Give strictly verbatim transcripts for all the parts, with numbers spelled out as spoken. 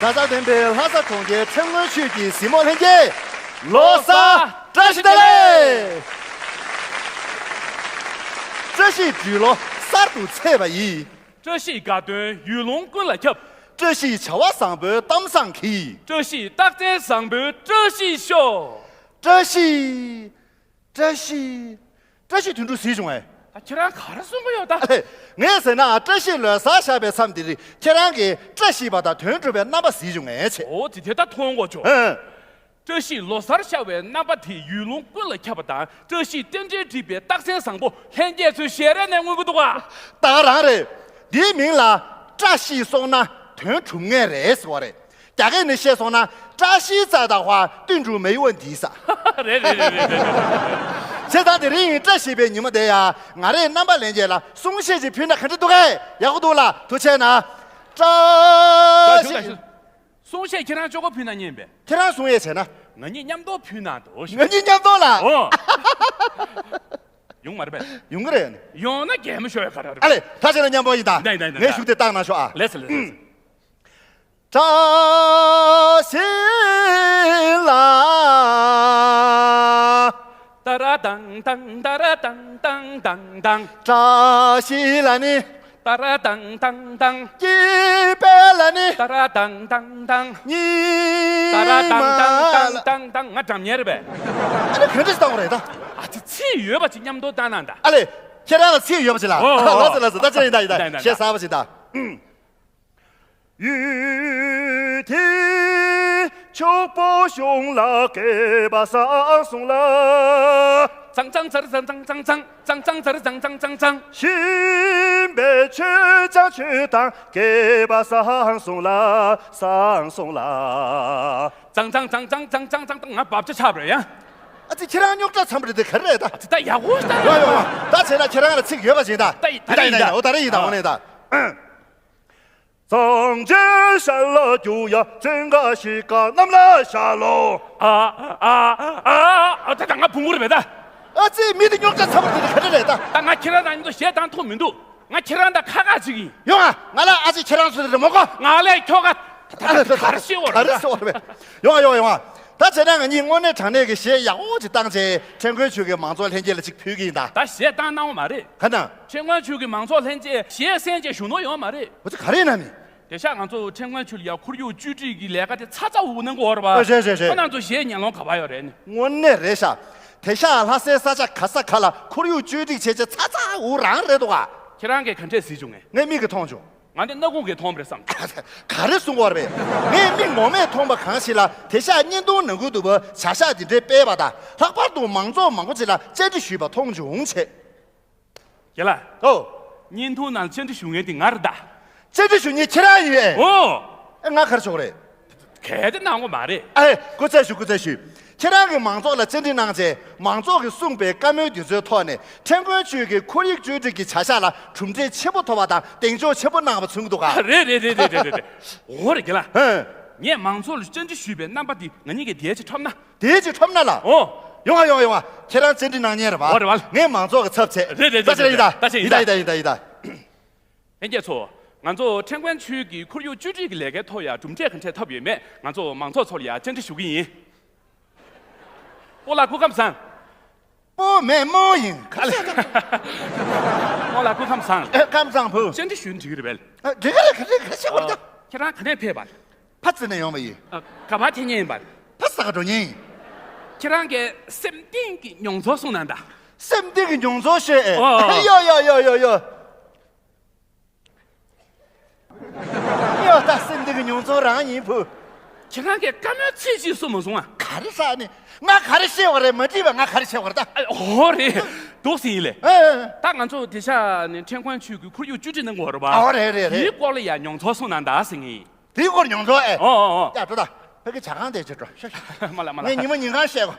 གཟའ་སྤེན་པའི་ལྷ་ས་གྲོང་ཁྱེར་ཁྲེང་ཀོན་ཆུས་ཀྱི་གཟིགས་མོ་ལྷན་རྒྱས། ལོ་གསར་བཀྲ་ཤིས་བདེ་ལེགས། བཀྲ་ཤིས་སྦྲུལ་ལོ་གསར་དུ་ཚེས་པ་ཡིས། བཀྲ་ཤིས་དགའ་སྟོན་ཡུལ་ལུང་ཀུན་ལ་ཁྱབ། བཀྲ་ཤིས་བྱ་བ་བཟང་པོའི་གཏམ་བཟང་གིས། བཀྲ་ཤིས་རྟགས་མཚན་བཟང་པོའི་བཀྲ་ཤིས་ཤོག། བཀྲ་ཤིས། བཀྲ་ཤིས། བཀྲ་ཤིས་དོན་གྲུབ་གཟིགས་བྱུང་ངས། ད་ཁྱེད་རང་ག་རེ་གསུང་གི་ཡོད་ད། ཨ་ལས། ངས་ཟེར་ན་བཀྲ་ཤིས་ལོ་གསར་བཞག་པའི་མཚམས་འདིར་ཁྱེད་རང་གིས་བཀྲ་ཤིས་པ་དང་དོན་གྲུབ་པའི་རྣམ་པ་གཟིགས་བྱུང་ངས་བྱས། ཨོ་དེ་དེ་ད་མཐོང་གོ་ཆོ། ཨ། བཀྲ་ཤིས་ལོ་གསར་ཤར་བའི་རྣམ་པ་དེ་ཡུལ་ལུང་ཀུན་ལ་ཁྱབ་པ་དང་བཀྲ་ཤིས་རྟེན་འབྲེལ་འགྲིག་པའི་རྟགས་མཚན་བཟང་པོ་ལྷན་རྒྱས་ཚོའི་ཞལ་རས་ནས་མངོན་གྱི་འདུག་ག། ད་ག་རང་རེད། འདིའི་མིང་ལ་བཀྲ་ཤིས་སོང་ན་དོན་གྲུབ་ངེས་རེད་ཟེར་བ་རེད། རྒྱ་སྐད་ནས་བཤད་སོང་ན། 扎西在的话，定住没问题ས། རེད་རེད་རེད་རེད་རེད། བྱས་ཙང་དེ་རིང་བཀྲ་ཤིས་པའི་ཉིན་མོ་དེ་ཡ། ང་རའི་རྣམ་པ་ལྷན་རྒྱས་ལ་གསུང་བཤད་ཅིག་ཕུལ་ན་ག་འདྲ་འདུག་གས། ཡག་པོ་འདུག་ལ། ཐུགས་རྗེ་གནང་། བཀྲ་ཤིས། གསུང་བཤད་ཁྱེད་རང་གཅོག་གོ་ཕུལ་ན་ཉན་པས། ཁྱེད་རང་གསུང་ཡས་བྱས་ན། ང་གཉིས་མཉམ་དུ་ཕུལ་ན་འདུག་ཞེས། ང་གཉིས་མཉམ་དུ་ལ། ཨོ། ཡོང་མ་རེད་པས། ཡོང་གི་རེད། ཡོང་ན་གད་མོ་ཤོར་ཡ་ག་རེ་རེད། ཨ་ལས། ད་བྱས་ན་མཉམ་པོ་ཡིན་ད། ཡིན་ད་ཡིན་ད་ཡིན་ད། ངས་གཞུག་དེ་བཏང་གནང་ཤོག་ཨ། ལགས་སོ་ལགས་སོ་ལགས་སོ། 扎西啦。 ཏ་ར་ཏང་ཏང་ཏ་ར་ཏང་ཏང་ཏང་ཏང་། 扎西啦呢。 ཏ་ར་ཏང་ཏང་ཏང་། 一百啦呢。 ཏ་ར་ཏང་ཏང་ཏང་། 尼玛啦། ཏ་ར་ཏང་ཏང་ཏང་ཏང་ཏང་། ང་འགྲམ་ཉེ་རེད་པས། ཨ་ནི་ག་འདྲ་ཞིག་བཏང་བ་རེད་ད། ཨ་ཙི། ཚིག་ཡོད་པ་ཅིག་མཉམ་དུ་བཏང་ན་ད། ཨ་ལས། ཁྱེད་རང་ལ་ཚིག་ཡོད་པ་ཅིག་ལ། ཨོ་ཨོ་ཨོ། ལགས་སོ་ལགས་སོ། ད་ཅི་ཡིན་ད་ཡིན་ད། ད་ཡིན་ད་ཡིན་ད། གཞས་གསར་པ་ཅིག་ད། ཨུམ། 雨天秋波熊啦，给把桑松啦。 ཙང་ཙང་ཙར་ཙང་ཙང་ཙང་ཙང་། ཙང་ཙང་ཙར་ཙང་ཙང་ཙང་ཙང་། 新北秋江秋塘，给把桑松啦，桑松啦。 ཙང་ཙང་ཙང་ཙང་ཙང་ཙང་ཙང་། ང་བབ་ཆ་ཆགས་པ་རེད་ཡ། ཨ་ཙི། ཁྱེད་རང་རྙོག་དྲ་ཚ་པོ་རེད་དེ། ག་རེ་རེད་ད། ཨ་ཙི། ད་ཡག་པོ་ཞིག་ད། ཡོང་ཡོང་ཡོང་། ད་བྱས་ན་ཁྱེད་རང་ལ་ཚིག་ཡོད་པ་ཞིག་ད། ད་ཡིན་ད་ཡིན་ད། ཨོ་ད་རེད་ཡིན་ད། ཨ། འོ་ནས་ད། 长街山了就要整个西瓜南了下喽。 ཨ་ཨ་ཨ་ཨ། ད་ད་ང་བུ་མོ་རེད་པས་ད། ཨ་ཙི། མི་དེ་རྙོག་དྲ་ཚ་པོ་རེད་དེ། ག་རེ་རེད་ད། ད་ང་ཁྱེད་རང་རང་གཉིས་ཚོ་གཞས་བཏང་ཐུབ་མི་འདུག། ང་ཁྱེད་རང་དང་ཁ་ཁ་ཅིག་ཡིན། ཡོང་ཨ། ང་ལ་ཨ་ཙི་ཁྱེད་རང་ཚོ་རེད་མོ་གོ། ང་ལས་ཁྱོ་ག་ད་ག་རེ་ཤེས་བ་རེད། ག་རེ་ཤེས་བ་རེད། ཡོང་ཨ་ཡོང་ཨ་ཡོང་ཨ། ད་བྱས་ན་ང་གཉིས་དངོས་གནས་དྲང་གནས་ཀྱི་གཞས་ཡག་པོ་ཅིག་བཏང་བྱས། ཁྲེང་ཀོན་ཆུས་ཀྱི་མང་ཚོགས་ལྷན་རྒྱས་ལ་ཅིག་ཕུལ་གྱི་ཡིན་ད། ད་གཞས་བཏང་གནང་བ་མ་རེད། ག་ན། ཁྲེང་ཀོན་ཆུས་ཀྱི་མང་ཚོགས་ལྷན་རྒྱས་གཞས་གསན་བྱས་བཞུགས་ནོ་ཡོད་མ་རེད། འོ་ཙི། ག་རེ་ཡིན་ན་ནི། དེ་ཤག་ང་ཚོ་ཁྲེང་ཀོན་ཆུས་ལ་ཡ་ཁོར་ཡུག་བཅོས་སྒྲིག་གི་ལས་ཀ་དེ་ཚ་ཚ་འུར་འུར་གནང་གི་ཡོད་རེད་པ། ཨ་རེད་རེད་རེད། ཁོ་རང་ཚོ་གཞས་ཉན་ལོང་ག་པར་ཡོད་རེད་ནི། དངོས་གནས་རེད་ཤག། དེ་ཤག་ལྷ་སའི་ས་ཆ་ག་ས་ག་ལ་ཁོར་ཡུག་བཅོས་སྒྲིག་བྱས་བྱས་ཚ་ཚ་འུར་རང་རེད་འདུག་ག། ཁྱེད་རང་གིས་ག་འདྲས་གཟིགས་བྱུང་ངས། ངས་མིག་གིས་མཐོང་བྱུང་། ང་འདི་སྣ་ཁུང་གིས་མཐོང་བ་རེད་བསམ། ག་རེ་གསུང་གི་ཡོད་རེད། ངས་མིག་ངོ་མས་མཐོང་བ་གང་ཞིག་ལ། དེ་ཤག་བརྙན་ཐུང་ནང་ཁུལ་དུ་བྱ་གཞག་འདི་འདྲའི་སྤེལ་བ་དང་། ལྷག་པར་དུ་མང་ཚོགས་མང་པོ་ཅིག་ལ་བཅར་འདྲི་ཞུས་པ་མཐོང་བྱུང་བྱས། རྒན་ལགས། ཨོ། བརྙན་ཐུང་ནང་བཅར་འདྲི་ཞུ་མཁན་དེ་ང་རེད་ད། བཅར་འདྲི་ཞུ་མཁན་ཁྱེད་རང་ཡིན་པས། ཨོ། ཨེ། ང་ག་རེ་བྱེད་དགོས་རེད། གལ་ཏེ་གནང་དགོས་མ་རེད། ཨེ། སྐུ་རྩེད་ཞུ། སྐུ་རྩེད་ཞུ། ཁྱེད་རང་གིས་མང་ཚོགས་ལ་བཅར་འདྲི་གནང་བྱས། མང་ཚོགས་ཀྱིས་གསུངས་པའི་བཀའ་མོལ་འདི་ཚོའི་ཐོག་ནས། ཁྲེང་ཀོན་ཆུས་ཀྱི་ཁོར་ཡུག་བཅོས་སྒྲིག་གི་བྱ་གཞག་ལ་གྲུབ་འབྲས་ཆེན་པོ་ཐོབ་པ་དང་། གདེང་འཇོག་ཆེན་པོ་གནང་བ་མཚོན་གྱི་འདུག་ག། རེད་རེད་རེད། འོ་རེད། རྒན་ལགས། ཧེ། ངས་མང་ཚོགས་ལ་བཅར་འདྲི་ཞུས་པའི་རྣམ་པ་འདི་ང་གཉིས་ཀྱིས་དེའི་ཆེད་ཁྲོམ་ན། དེའི་ཆེད་ཁྲོམ་ན་ལ། ཨོ། ཡོང་ཨ་ཡོང་ཨ་ཡོང་ཨ། ཁྱེད་རང་བཅར་འདྲི་གནང་མཁན་རེད་པ། འོ་རེད་པ། ངས་མང་ཚོགས་ཀྱི་ཚབ་བྱས། རེད་རེད། ད་ཅི་རེད། ཡིན་ད། ད་ཅི་ཡིན་ད། ཡིན་ད་ཡིན་ད་ཡིན་ད། ལྷན་རྒྱས་ཚོ། ང་ཚོ་ཁྲེང་ཀོན་ཆུས་ཀྱི་ཁོར་ཡུག་བཅོས་སྒྲིག་གི་ལས་ཀའི་ཐོག་ཡ་གྲུབ་འབྲས་ག་འདྲས་ཐོབ་ཡོད་མེད། ང་ཚོ་མང་ཚོགས་ཚོ་ལ་ཡ་བཅར་འདྲི་ཞུ་གི་ཡིན། སྤོ་ལགས་སྐུ་ཁམས་བཟང་། སྤོ་མེད་མོ་ཡིན། ག་ལེ། སྤོ་ལགས་སྐུ་ཁམས་བཟང་། ཨེ། ཁམས་བཟང་བུ། བཅར་འདྲི་ཞུ་ནི་འགྲིག་གི་རེད་པས། ཨ། འགྲིག་གི་རེད། ག་རེ་ག་རེ་བྱེད་དགོས་རེད་ད། ཁྱེད་རང་ག་ནས་ཕེབས་པ། ཕ་ཙི་ནས་ཡོང་བ་ཡིན། ཨ། ག་པར་ཐེ་ཉེན་ཡིན་པ། ཕ་ས་ག་འགྲོ་ཉེན་ཡིན། ཁྱེད་རང་གིས་སེམས་གཏིང་གི་མྱོང་ཚོར་གསུང་གནང་དང་། སེམས་གཏིང་གི་མྱོང་ཚོར་བཤད་ཨེ། ཨོ། ཡོ་ཡོ་ཡོ་ཡོ་ཡོ། ཡོ། ད་སེམས་གཏིང་གི་མྱོང་ཚོར་རང་ཡིན་བུ། ཁྱེད་རང་གིས་བཀའ་མོལ་ཚིག་གཅིག་གསུང་མ་སོང་ཨ། ག་རེ་ཟེར་ནི། ང་ག་རེ་བཤད་པ་རེད། མ་འགྲིག་པ་ང་ག་རེ་བཤད་པ་རེད་ད། ཨ། ཨོ་རེད། འདུག་སེ་ཡིན་ལེ། ཨེ། ད་ང་ཚོ་དེ་ཤག་ནས་ཁྲེང་ཀོན་ཆུས་ཀྱི་ཁོར་ཡུག་བཅོས་སྒྲིག་གནང་དགོས་རེད་པ། ཨོ་རེད་རེད་རེད། དེའི་སྐོར་ལ་ཡ་མྱོང་ཚོར་གསུང་གནང་དང་ཟེར་ངེས་ཡིན། དེའི་སྐོར་མྱོང་ཚོར་ཨེ། ཨོ་ཨོ་ཨོ། ཡ། འགྲོ་ད། ཕ་གི་ཇ་ཁང་དེ་ཅིག་འགྲོ་ཤོག་ཤོག། མ་ལ་མ་ལ། ངས་ཉི་མ་ཉིན་གང་བཤད་གོ།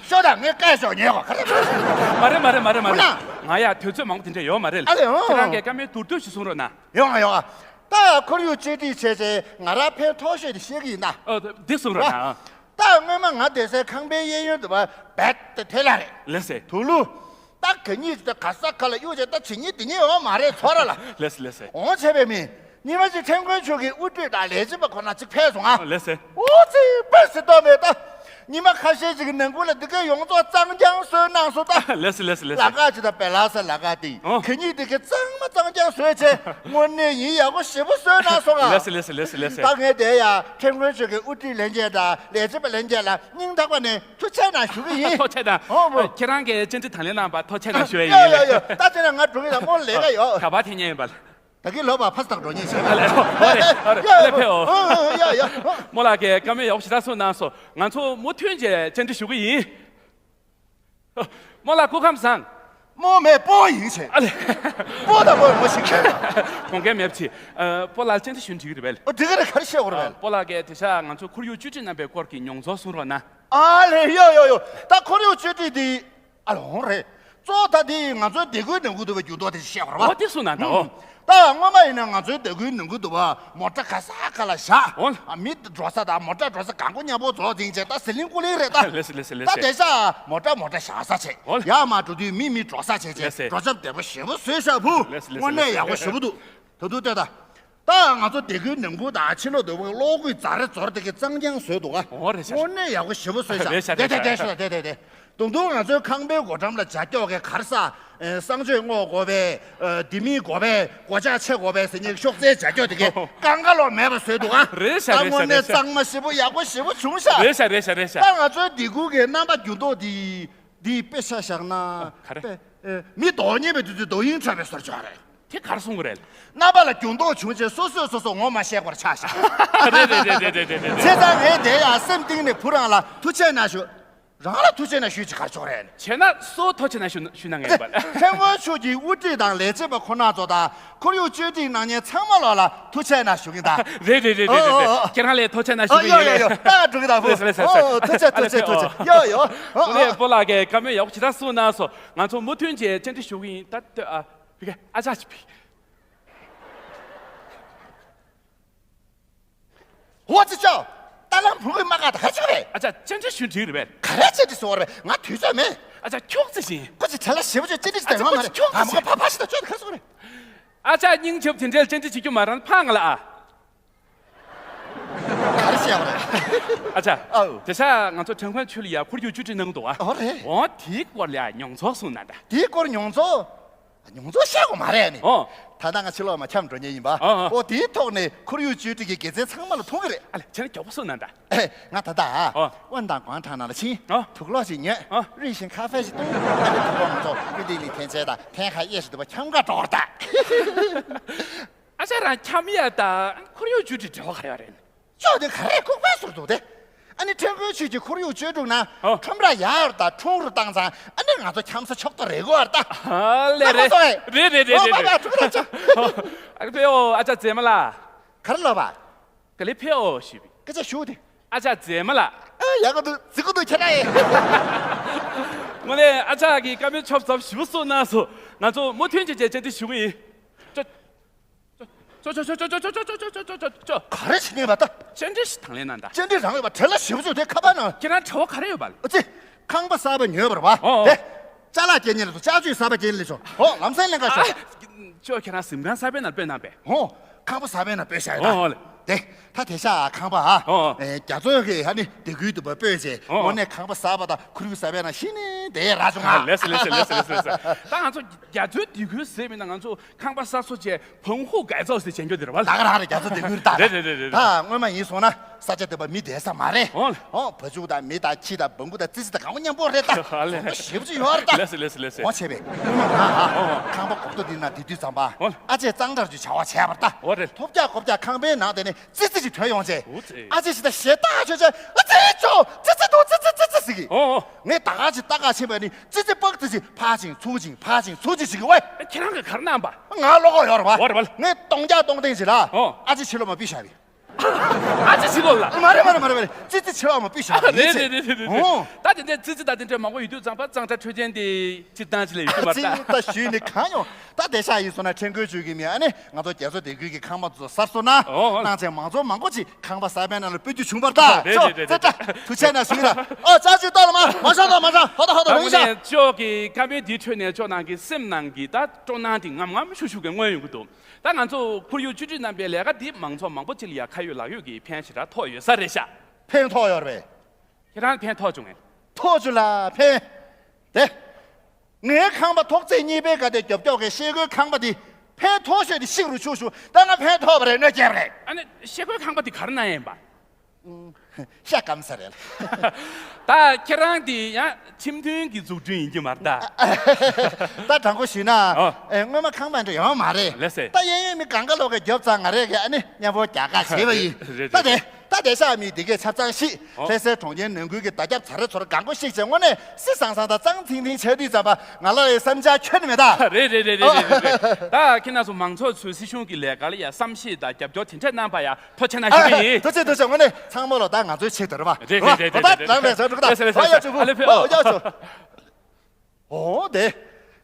ཤོག་ད། ངས་སྐད་ཤོག་ཉོས་གོ། ག་རེ། མ་རེད་མ་རེད་མ་རེད་མ་རེད། ང་ཡ་དུས་ཚོད་མང་པོ་དེ་འདྲ་ཡོད་མ་རེད་ལ། ཨ་ལེ། ཨོ། ཁྱེད་རང་གིས་བཀའ་མོལ་མདོར་བསྡུས་ཤིག་གསུང་རོགས་གནང་། ཡོང་ཨ་ཡོང་ཨ། ད་ཁོར་ཡུག་བཅོས་སྒྲིག་བྱས་རྗེས་ང་རང་ཕན་ཐོགས་ཤོས་དེ་བཤད་གི་ཡིན་ན། ཨོ། འདི་གསུང་རོགས་གནང་། ད་སྔོན་མ་ང་སྡོད་སའི་ཁང་པའི་གཡས་གཡོན་དུ་བ་བད་དེ་ཐལ་ལ་རེད། ལགས་སེ། དུག་ལུ། ད་ག་གཉིས་ད་ག་ས་ག་ལ་གཡུག་བྱས་ད་ཇི་སྙེད་འདི་སྙེད་ཡོད་མ་རེད་ཚོར་ར་ལ། ལགས་སེ་ལགས་སེ། འོང་བྱས་པའི་མི། ཉི་མ་གཅིག་ཁྲེང་ཀོན་ཆུས་ཀྱི་དབུ་ཁྲིད་དང་ལས་བྱེད་པ་ཁོ་ན་གཅིག་ཕེབས་སོང་ཨ། ལགས་སེ། ཨོ་ཙི་དཔེ་སྲིད་དོ་མེད་ད། ཉི་མ་ཁ་ཤས་ཅིག་གི་ནང་ཁུལ་ལ་འདི་གའི་ཡོངས་རྫོགས་གཙང་རྐྱང་བཟོས་གནང་སོང་ད། ལགས་སེ་ལགས་སེ་ལགས་སེ། ལ་ཀ་ཅི་ད་པེ་ལ་ས་ལ་ཀ་ཏི། ཨོ། གད་སྙིགས་འདི་གའི་གཙང་མ་གཙང་རྐྱང་བཟོས་བྱས་དངོས་གནས་ཡིན་ཡག་པོ་ཞེ་པོ་བཟོས་གནང་སོང་ཨ། ལགས་སེ་ལགས་སེ་ལགས་སེ་ལགས་སེ། ད་ངས་དེ་ཡ་ཁྲེང་ཀོན་ཆུས་ཀྱི་དབུ་ཁྲིད་ལྷན་རྒྱས་དང་ལས་བྱེད་པ་ལྷན་རྒྱས་ལ་སྙིང་ཐག་པ་ནས་ཐུགས་རྗེ་གནང་ཞུ་གི་ཡིན། ཐུགས་རྗེ་གནང་། ཨོ་བོ། ཁྱེད་རང་གིས་བཅར་འདྲི་དང་ལེན་གནང་བར་ཐུགས་རྗེ་གནང་ཞུ་ཡ་ཡོ་ཡིན། ཡོ་ཡོ། ད་དེ་ནས་ང་འགྲོ་གི་ཡིན་ད། མོ་ལས་ཀ་ཡོད། ག་པར་འཐེན་མཁན་ཡིན་པ། ད་གིན་ལོ་བ་ཕ་སྟག་འགྲོ་ཉེན་བྱེད། ཨ་ལེ། ཨོ་རེད་ཨོ་རེད། ཨ་ལེ་ཕེབས་འོ། ཡ་ཡ། རྨོ་ལགས་ཀྱིས་བཀའ་མོལ་ཡག་པོ་ཞེ་དྲག་གསུངས་གནང་སོང་། ང་ཚོ་མུ་མཐུད་བྱས་བཅར་འདྲི་ཞུ་གི་ཡིན། རྨོ་ལགས་སྐུ་ཁམས་བཟང་། རྨོ་མེད་སྤོ་ཡིན་བྱས། ཨ་ལེ། སྤོ་དང་སྤོ་མོ་ཞིག་བྱས། དགོངས་འགལ་མེད་པ་ཅི། ཨ། སྤོ་ལགས་བཅར་འདྲི་ཞུ་འགྲིག་གི་རེད་པས། ཨོ་འགྲིག་གི་རེད། ག་རེ་བཤད་དགོས་རེད་པས། སྤོ་ལགས་ཀྱིས་དེ་ཤག་ང་ཚོ་ཁོར་ཡུག་བཅོས་སྒྲིག་གནང་པའི་སྐོར་གྱི་མྱོང་ཚོར་གསུང་རོགས་གནང་། ཨ་ལེ་ཡོ་ཡོ་ཡོ། ད་ཁོར་ཡུག་བཅོས་སྒྲིག་འདི། ཨ་ལོང་རེད། གཙོ་བོ་ད་འདི་ང་ཚོའི་སྡེ་ཁུལ་ནང་ཁུལ་དུ་བའི་འགྱུར་ལྡོག་དེ་བཤད་པ་རེད་པ། འོ་དེ་གསུངས་གནང་ད། ཨོ། ད་སྔོན་མ་ཡིན་ན་ང་ཚོའི་སྡེ་ཁུལ་ནང་ཁུལ་དུ་བ་མོ་ཊ་ག་ས་ག་ལ་བཞག། འོ། ཨ། མི་འགྲོ་ས་དང་མོ་ཊ་འགྲོ་ས་གང་པོ་མཉམ་པོ་རྫོགས་ཟིན་བྱས་ད་ཟི་ལིང་ཀུ་ལིང་རེད་ད། ལེ་སི་ལེ་སི་ལེ་ད་སི། དེ་ཤག་མོ་ཊ་མོ་ཊ་བཞག་ས་བྱས། འོ། ཡར་མར་འགྲོ་དུས་མི་མི་འགྲོ་ས་བྱས་ལེ་བྱས་སི། འགྲོ་འཆམ་བདེ་པོ་ཞེ་པོ་བཟོས་ཤག་བུ། ལེ་སི་ལེ་སི་དངོས་གནས་ལེ་སི། ཡག་པོ་ཞེ་པོ་འདུག་ད་དུང་ལྟོས་ད། ད་ང་ཚོ་སྡེ་ཁུལ་ནང་ཁུལ་དང་ཕྱི་ལོགས་དུ་བ་གློག་སྐུད་རྫ་རི་རྫོར་དེ་གི་གཙང་རྐྱང་བཟོས་འདུག་ག་འོ་རེད་ཤག་དངོས་གནས་ཡག་པོ་ཞེ་པོ་བཟོས་ཤག་རེད་ཤག་དེ་རེད་དེ་ཤག་དེ་ཤག་དེ་དེ་དེ། དུང་དུང་ང་ཚོའི་ཁང་པའི་སྒོ་འགྲམ་ལ་ཇ་སྐྱོག་གི་གར་ས། ཨེ། གསང་སྤྱོད་བསྔོག་དགོས་པས། ཨེ། ལྡེ་མིག་དགོས་པས། སྒོ་ལྕགས་ཕྱེ་དགོས་པས་ཟེར་ནས་ཤོག་རྩེའི་ཇ་སྐྱོག་དེ་གས་ཀང་ཀ་ལོག་མེད་པ་བཟོས་འདུག་ག་རེད་ཤག་ད་རེད་ཤག་དངོས་གནས་རེད་ཤག་གཙང་མ་ཞེ་པོ་ཡག་པོ་ཞེ་པོ་བྱུང་ཤག་རེད་ཤག་རེད་ཤག་རེད་ཤག་ད་ང་ཚོའི་སྡེ་ཁུལ་གྱི་རྣམ་པ་འགྱུར་ལྡོག་འདི། འདི་དཔེ་ཆ་བཞག་ན། ཨ། ག་རེ། དཔེ། ཨེ། མི་མདོག་ཉེས་པའི་དུས་ཚོད་མདོག་དབྱིངས་འཁྲབ་པའི་བཟོ་བཅོས་རེད། དེ་ག་རེ་གསུང་གི་རེད། རྣམ་པ་ལ་འགྱུར་ལྡོག་བྱུང་རྗེས་སོ་སོས་སོ་སོ་ངོ་མ་ཤེས་པར་ཆགས་ཤག་རེད་རེད་རེད། བྱས་ཙང་ངས་དེ་ཡང་སེམས་གཏིང་ནས་བུ་རང་ལ་ཐུགས་རྗེ་གནང་ཞུ། རང་ལ་ཐུགས་རྗེ་གནང་ཞུས་ཀྱི་ག་རེ་ཆོག་རེད། བྱས་ན་སོ་ཐུགས་རྗེ་གནང་ཞུ་ཞུ་ན་ངེས་པ། ཁྲེང་ཀོན་ཆུས་ཀྱི་དབུ་ཁྲིད་དང་ལས་བྱེད་པ་ཁོ་ན་ཚོ་དང་ཁོར་ཡུག་བཅོས་སྒྲིག་གནང་མཁན་ཚང་མ་ལོག་ལ་ཐུགས་རྗེ་གནང་ཞུ་གི་ད། རེད་རེད་རེད་རེད་རེད། ཨོ་ཨོ་ཨོ། ཁྱེད་རང་ལ་ཐུགས་རྗེ་གནང་ཞུ་གི་ཡོད་ཡོད་ཡོད། ད་འགྲོ་གི་ད་བུ། ལེ་སི་ལེ་སི་ལེ་སི། ཨོ་ཐུགས་རྗེ་ཐུགས་རྗེ་ཐུགས་རྗེ། ཡོད་ཡོད། ཨོ་ཨོ་ལེ་ཨོ། སྤོ་ལགས་ཀྱིས་བཀའ་མོལ་ཡག་པོ་ཞེ་དྲག་གསུངས་གནང་སོང་། ང་ཚོ་མུ་མཐུད་བྱས་བཅར་འདྲི་ཞུ་གི་ཡིན་ད་ལྟོས་ཨ། ཕི་ག་ཨ་ཅག་ཅིག་ཕི། ཨོ་ཙི་ཅོ། ད་ལམ་བུ་གི་མ་ཀ་ད་ག་ཅིག་རེད། ཨ་ཅག་བཅར་འདྲི་ཞུ་འགྲིག་རེད་པས། ག་རེ་བཅར་འདྲི་ཟེར་བ་རེད། ང་དུས་ཚོད་མེད། ཨ་ཅག་ཁྱོག་ཙི་ཞིག་སྐུ་ཅི་བྲེལ་བ་ཞེ་པོ་ཅོ་བཅར་འདྲི་ཞིག་ཨ་ཅག་དང་ང་མ་རེད། ཁྱོག་ཨ་ཙི་མ་ཁ་ཕ་ཕ་ཞིག་ད་ཅོ་ད་ག་རེ་ཟེར་བ་རེད། ཨ་ཅག་སྙིང་རྗེ་པོ་དེ་འདྲའི་བཅར་འདྲི་བྱེད་རྒྱུ་མ་རང་ཕངས་ང་ལ་ཨ། ག་རེ་བཤད་པ་རེད། ཨ་ཅག་ཨའུ། དེ་ཤག་ང་ཚོ་ཁྲེང་ཀོན་ཆུས་ལ་ཡ་ཁོར་ཡུག་བཅོས་སྒྲིག་གནང་འདུག་ཨ། ཨོ་རེད། འོ་དེའི་སྐོར་ལ་ཡ་མྱོང་ཚོར་གསུངས་གནང་ད། དེའི་སྐོར་མྱོང་ཚོར། མྱོང་ཚོར་བཤད་དགོས་མ་རེད་ཨ་ནི། ཨོ། ད་ལྟ་ང་ཕྱི་ལོགས་མ་འཁྱམས་འགྲོ་མཁན་ཡིན་པ། ཨོ་ཨོ། ཨོ་དེའི་ཐོག་ནས་ཁོར་ཡུག་བཅོས་སྒྲིག་གི་དགེ་མཚན་ཚང་མ་ལ་མཐོང་གི་རེད། ཨ་ལེ་ཁྱེད་རང་མགྱོགས་པོ་གསུངས་གནང་ད། ང་ད་ལྟ་ཨ། ཨོ། དབོན་དང་གུང་ཁྲན་ནང་ལ་ཕྱིན། ཨོ། དུག་ལོག་ཅིག་ཉོས། ཨོ། རིན་ཤིང་ཁ་ཧྥེ་ཞིག་བཏུང་། ཨ་ནི་དུག་ལོག་མ་ཚོགས་ཀུན་ཏིག་ལི་འཐེན་བྱས་དང་འཐེན་ཁ་གཡས་ཞིག་འདུག་པ་འཁྱམ་ག་འགྲོ་བར་ད། ཨ་ཅག་རང་འཁྱམ་ཡ་ད་ཁོར་ཡུག་བཅོས་སྒྲིག་འབྲེལ་བ་ག་རེ་ཡོད་རེད། ཅོག་དེ་ག་རེ་ལྐུགས་པའི་ཟུར་འདུག་སྟེ། ཨ་ནི་ཁྲེང་ཀོན་ཆུས་ཀྱི་ཁོར་ཡུག་བཅོས་སྒྲིག་ནང་ཨོ། ཁྲོམ་ར་ཡག་ཡོད་ད་ཁྲུང་རུ་བཏང་ཙང་ཨ་ནི་ང་ཚོ་འཁྱམ་ས་ཆོག་ཏུ་རེད་གོ་ཨར་ད། ཨ་ལེ་རེད། ཨ་ཁོ་ཚོ་ཨེ། རེད་རེད་རེད་ཨོ་རེད་མ་མ་རེད། ཁྲུང་ར་ཅོ། ཨ་ཕེ་ཨོ་ཨ་ཅག་མཛེས་མ་ལགས། ག་རེ་ལབ་པ། ག་ལེ་ཕེ་ཨོ་ཞུས་པས། སྐད་ཆ་ཞུ་དེ། ཨ་ཅག་མཛེས་མ་ལགས། ཨ་ཡག་ག་འདུག་རྫིག་ག་འདུག་ཁྱེད་རང་ཨེ། དངོས་གནས་ཨ་ཅག་གིས་བཀའ་མོལ་ཆོབ་ཚབ་ཞིབ་གསུངས་གནང་སོང་། ང་ཚོ་མུ་མཐུད་བྱས་བྱས་བཅར་འདྲི་ཞུ་གི་ཡིན། ཅོ། ཅོ་ཅོ་ཅོ། ག་རེ་བྱེད་ངེས་པ་ད། བཅར་འདྲི་ཞིག་དང་ལེན་གནང་ད། བཅར་འདྲི་རང་ཡོད་པ་བྲེལ་བ་ཞེ་པོ་བྱུང་དེ་ཁ་པར་ནང་། ཁྱེད་རང་བྲེལ་བ་ག་རེ་ཡོད་པ། ཨ་ཙི། ཁང་པ་གསར་པ་ཉོས་པ་རེད་པ། ཨོ་ཨོ། དེ། ཅ་ལག་སྐྱེལ་མཁན་ལ་སོང་། ཅ་ཅོ་གསར་པ་སྐྱེལ་མཁན་ལ་སོང་། ཨོ་ལམ་སང་ལེན་ག་ཤོག་ཨ། ཅོ་ཁྱེད་རང་གཟིམ་ཁང་གསར་པའི་ནང་སྤོས་གནང་པས། ཨོ། ཁང་པ་གསར་པའི་ནང་སྤོས་བཞག་ཡོད་ད། ཨོ་ཨོ་ལེ། དེ། ད་དེ་ཤག་ཁང་པ་ཨ། ཨོ་ཨོ། ཨེ། རྒྱ་མཚོ་གི་ཨ་ནི་སྡེ་ཁུལ་དུ་པ་སྤོས་བྱས། ཨོ་ཨོ། དངོས་གནས་ཁང་པ་གསར་པ་དང་ཁོར་ཡུག་གསར་པའི་ནང་ཤི་ནས་བསྡད་ཡས་རག་བྱུང་ང་། ལེ་སི་ལེ་སི་ལེ་སི་ལེ་སི་ལེ་སི། ད་ང་ཚོ་རྒྱ་མཚོའི་སྡེ་ཁུལ་ཟེར་བ་ཡིན་ན་ང་ཚོ་ཁང་པ་གསར་བཟོ་བྱས། བོང་ཧུ་གའི་ཙོག་ཟེར་བྱེད་རྒྱུ་དེ་རེད་པ། ད་ག་རང་རེད། རྒྱ་མཚོ་སྡེ་ཁུལ་ད། རེད་རེད་རེད་རེད། ད་སྔོན་མ་ཡིན་སོང་ན་ས་ཆ་དེ་པ་མི་བསྡད་ས་མ་རེད། ཨོ། ཨོ་བ་ཕྱུགས་དང་མི་དང་ཁྱི་དང་སྦྲང་བུ་དང་ཙི་ཙི་དང་གང་བ་མཉམ་པོ་རེད་ད། ཨ་ལེ། ཞེ་པོ་ཅིག་ཡོད་རེད་ད། ལེ་སི་ལེ་སི་ལེ་སི། ཨོ་བྱས་པས་སྔོན་མ་ང་ཨ། ཨོ། ཁང་པ་གོག་ཏོ་འདི་ན་དེ་དུས་ཙམ་པ། ཨོ། ཨ་ཅེ་གཙང་སྦྲ་རྒྱུ་བྱ་བ་བྱས་པ་ད། ཨོ་རེད། ཐོབ་རྒྱག་ཁོབ་རྒྱག་ཁང་པའི་ནང་དེ་ནས་ཙི་ཙི་ཅིག་ཐོན་ཡོང་བྱས། ཨོ་ཙི། ཨ་ཅེ་ཞིག་ད་ཞེ་ད་ཆོས་ཅན། ཨ་ཙི་ཅོ། ཙི་ཙི་འདུག་ཙི་ཙི་ཙི་ཙི་ཟེར་གི། ཨོ་ཨོ། ངས་ད་ག་ཅིག་ལྟ་ག་ཕྱིན་པ་ནི་ཙི་ཙི་ལྤགས་ཙི་ཅིག་ཕར་ཕྱིན་ཚུར་ཕྱིན་ཕར་ཕྱིན་ཚུར་ཕྱིན་ཟེར་གི་ཝེ། ཁྱེད་རང་གིས་ག་རེ་གནང་པ། ང་བློ་ཁོག་ཡོད་རེད་པ། ཡོད་རེད་པ། ངས་སྟོང་རྒྱག་སྟོང་ཐེངས་ཅིག་ལ། ཨོ། ཨ་ཅེ་ཕྱི་ལོགས་མ་ཕུད་བཞག་པས། ཨ་ཅེ་ཕྱི་ལོགས། ལ། མ་རེད་མ་རེད་མ་རེད་མ་རེད། ཙི་ཙི་ཆེ་བ་མ་སྤུས་བཞག་རེད། རེད་རེད་རེད་རེད། ཨོ། ད་དེ་འདྲའི་ཙི་ཙི་ད་དེ་འདྲའི་མང་པོ་ཡོད་དུས་ཙམ་པ་གཙང་སྦྲ་འཕྲོད་བསྟེན་དེ་སྤྱིར་བཏང་ཅིག་ལ་ཡོད་རྒྱུ་མ་རེད་ད། ཙི་ཙི་ད་ཞུས་ནས་གང་ཡོང་། ད་དེ་ཤ་ཡིན་སོང་ན་ཁྲེང་ཀོན་ཆུས་ཀྱི་མི་ཨ་ནི་ང་ཚོ་རྒྱ་མཚོ་སྡེ་ཁུལ་གྱི་ཁང་པ་ཚོ་གསར་བཟོ་གནང་། ཨོ། གནང་བྱས་མང་ཚོགས་མང་པོ་ཅིག་ཁང་པ་གསར་པའི་ནང་ལ་སྤོ་རྒྱུ་བྱུང་བ་རེད་ད། རེད་ཅོ་རེད་རེད། ཙེ་ཏྲ་ཐུགས་རྗེ་གནང་ཞུ་ཡིན་ད། ཨོ་ཅག་ཅིག་ལྟོས་ལ་མ་མ་ཤོག་ད་མ་ཤོག་ཧོ་ད་ཧོ་ད་ད་ཧོ་ཡིན་ཤག་དངོས་གནས་ཅོག་གི་ཁ་པའི་འདིའི་ཁྲོད་ནས་ཅོག་ནང་གི་སེམས་ནང་གི་ད་སྤྲོ་སྣང་དེ་ངམ་ངམ་ཤུགས་ཤུགས་ཀྱིས་མངོན་ཡོང་གི་འདུག་ད་ང་ཚོ་ཁོར་ཡུག་བཅོས་སྒྲིག་རྣམ་པའི་ལས་ཀ་འདི་མང་ཚོགས་མང་པོ་ཅིག་ལ་ཡ་ཁ་ཡོད་ལག་ཡོད་ཀྱི་ཕན་ཞེ་དྲག་ཐོགས་ཡོད་ས་རེད་ཤག་ཕན་ཐོགས་ཡོད་རེད། ཁྱེད་རང་ཕན་ཐོགས་བྱུང་ངས། ཐོགས་བྱུང་ལ་ཕན། དེ། ངའི་ཁང་པ་ཐོག་བརྩེགས་གཉིས་པའི་ག་དེ་རྒྱབ་ཀྱོག་གི་ཤེལ་སྒོའི་ཁང་པ་འདི་ཕན་ཐོགས་ཤོས་དེ་ཤིག་རུ་ཆུག་ཤུ་ད་ང་ཕན་ཐོགས་པ་རེད་གནོད་སྐྱེལ་རེད། ཨ་ནི་ཤེལ་སྒོའི་ཁང་པ་འདི་ག་རེ་གནང་ཡིན་པ། ཤ་སྐམ་ས་རེད། ད་ཁྱེད་རང་འདི་ཡང་ཁྲིམས་མཐུན་གྱི་འཛུགས་སྐྲུན་ཡིན་གྱི་མ་རེད་ད། ད་དྲང་པོ་ཞུས་ན། ཨོ། ཨེ་སྔོན་མ་ཁང་པ་འདྲ་ཡོད་མ་རེད། ལགས་སེ། ད་གཡས་གཡོན་མི་གང་ག་ལོག་གི་རྒྱབ་ཚང་ང་རེད་གི་ཨ་ནི་མཉམ་པོ་རྒྱག་ག་བྱེད་པ་ཡིན། རེད་ད་རེད་དེ། རེད། ད་དེ་ཤག་མི་དེ་གས་ཆ་ཚང་ཤི། ཨོ། ལྷ་སའི་གྲོང་ཁྱེར་ནང་ཁུལ་གྱི་བརྡ་ཁྱབ་ཚ་རེ་ཚོར་གང་གོ་ཤིག་བྱས་དངོས་གནས་སི་སང་སང་དང་གཙང་ཐིང་ཐིང་བྱས་དུས་ཙམ་པ་ང་ལ་ཡི་བསམ་འཆར་ཁྱོན་ནས་མེད་ད། རེད་རེད་རེད། ད་ཁྱེད་རྣམ་ཚོ་མང་ཚོགས་ཚོས་སྲིད་གཞུང་གི་ལས་ཀ་ལ་ཡ་བསམ་ཤེས་དང་རྒྱབ་སྐྱོར་དེ་འདྲ་གནང་པ་ཡ་ཐུགས་རྗེ་གནང་ཞུ་གི་ཡིན། ཐུགས་རྗེ་ཐུགས་རྗེ། དངོས་གནས་ཚང་མ་ལོ་ད་ང་ཚོའི་ཆེད་དུ་རེད་པ། རེད་རེད་རེད། ཨོ་ད་རང་རེད་ཟེར་འགྲོ་ད། ཨ་ལེ་ཕེ་ཨོ་ཡ་ཆུ། ཨོ་དེ།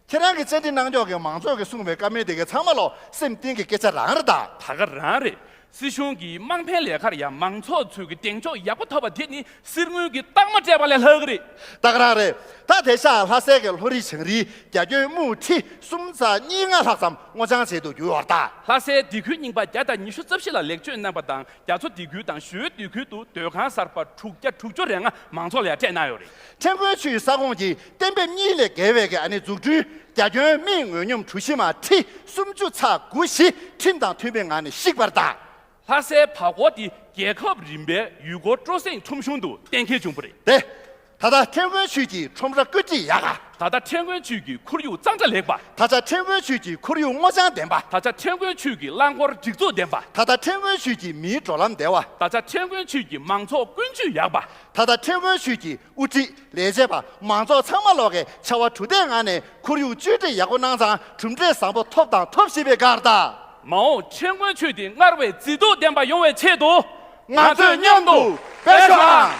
ཁྱེད་རང་གི་བཅར་འདྲི་གནང་ཕྱོགས་ཀྱི་མང་ཚོགས་ཀྱིས་གསུངས་པའི་བཀའ་མོལ་དེ་གའི་ཚང་མ་ལོ་སེམས་གཏིང་གི་སྐད་ཆ་རང་རེད་ད། ད་ག་རང་རེད། སྲིད་གཞུང་གིས་དམངས་ཕན་ལས་ཀར་ཡང་མང་ཚོགས་ཚོས་ཀྱི་གདེང་འཇོག་ཡག་པོ་ཐོབ་པ་དེ་ནི་གསེར་དངུལ་གྱི་རྟགས་མ་སྤྲད་པ་ལས་ལྷག་གི་རེད། ད་ག་རང་རེད། ད་དེ་ཤག་ལྷ་སའི་གི་ལྷོ་རི་བྱང་རིའི་རྒྱ་ཁྱོན་སྨུག་ཁྲི་གསུམ་ཚ་གཉིས་ལྔ་ལྷག་ཙམ་སྔོ་ལྗང་བྱེད་དུ་གྱུར་ཡོད་ད། ལྷ་སའི་སྡེ་ཁུལ་རྙིང་པ་བརྒྱ་དང་ཉི་ཤུ་རྩ་བཞི་ལ་ལེགས་བཅོས་གནང་པ་དང་རྒྱ་མཚོ་སྡེ་ཁུལ་དང་ཞོལ་སྡེ་ཁུལ་དུ་སྡོད་ཁང་གསར་པ་དྲུག་བརྒྱ་དྲུག་ཅུ་རེ་ལྔ་མང་ཚོགས་ལ་ཡང་སྤྲད་གནང་ཡོད་རེད། ཁྲེང་ཀོན་ཆུས་ས་ཁོངས་ཀྱི་གཏན་འབེབས་གཉིས་ལས་བརྒལ་བའི་གི་ཨ་ནི་འཛུགས་སྐྲུན་རྒྱ་ཁྱོན་མི་ངོས་སྙོམས་གྲུ་བཞི་མ་ཁྲི་སུམ་ཅུ་ཚ་དགུ་བཞི་ཁྲིམས་དང་མཐུན་པའི་ངང་ནས་བཤིག་པར་གདའ། ལྷ་སའི་བར་སྐོར་དེ་རྒྱལ་ཁབ་རིམ་པའི་ཡུལ་སྐོར་སྤྲོ་གསེང་ཁྲོམ་གཞུང་དུ་གཏན་འཁེལ་བྱུང་བ་རེད། དེ། ད་ལྟ་ཁྲེང་ཀོན་ཆུས་ཀྱི་ཁྲོམ་ར་བཀོད་སྒྲིག་ཡག་ག་ད་ལྟ་ཁྲེང་ཀོན་ཆུས་ཀྱི་ཁོར་ཡུག་གཙང་སྦྲ་ལེགས་པ། ད་ལྟ་ཁྲེང་ཀོན་ཆུས་ཀྱི་ཁོར་ཡུག་སྔོ་ལྗང་ལྡན་པ། ད་ལྟ་ཁྲེང་ཀོན་ཆུས་ཀྱི་རླངས་འཁོར་སྒྲིག་འཛུགས་ལྡན་པ། ད་ལྟ་ཁྲེང་ཀོན་ཆུས་ཀྱི་མིའི་འགྲོ་ལམ་བདེ་བ། ད་ལྟ་ཁྲེང་ཀོན་ཆུས་ཀྱི་མང་ཚོགས་ཀུན་སྤྱོད་ཡག་པ། ད་ལྟ་ཁྲེང་ཀོན་ཆུས་ཀྱི་དབུ་ཁྲིད་ལས་བྱེད་པ་མང་ཚོགས་ཚང་མ་ལོག་གི་བྱ་བ་གྲུབ་མཐའི་ངང་ནས་ཁོར་ཡུག་བཅོས་སྒྲིག་ཡག་པོ་གནང་ཙང་གྲུབ་འབྲས་བཟང་པོ་ཐོབ་དང་ཐོབ་བཞིན་པའི་སྒང་རེད་ད། མ་འོངས་ཁྲེང་ཀོན་ཆུས་དེ་སྔར་བས་མཛེས་སྡུག་ལྡན་པ་ཡོང་བའི་ཆེད་དུ་ང་ཚོས་མཉམ་དུ་འབད་ཤོག་ཨང་།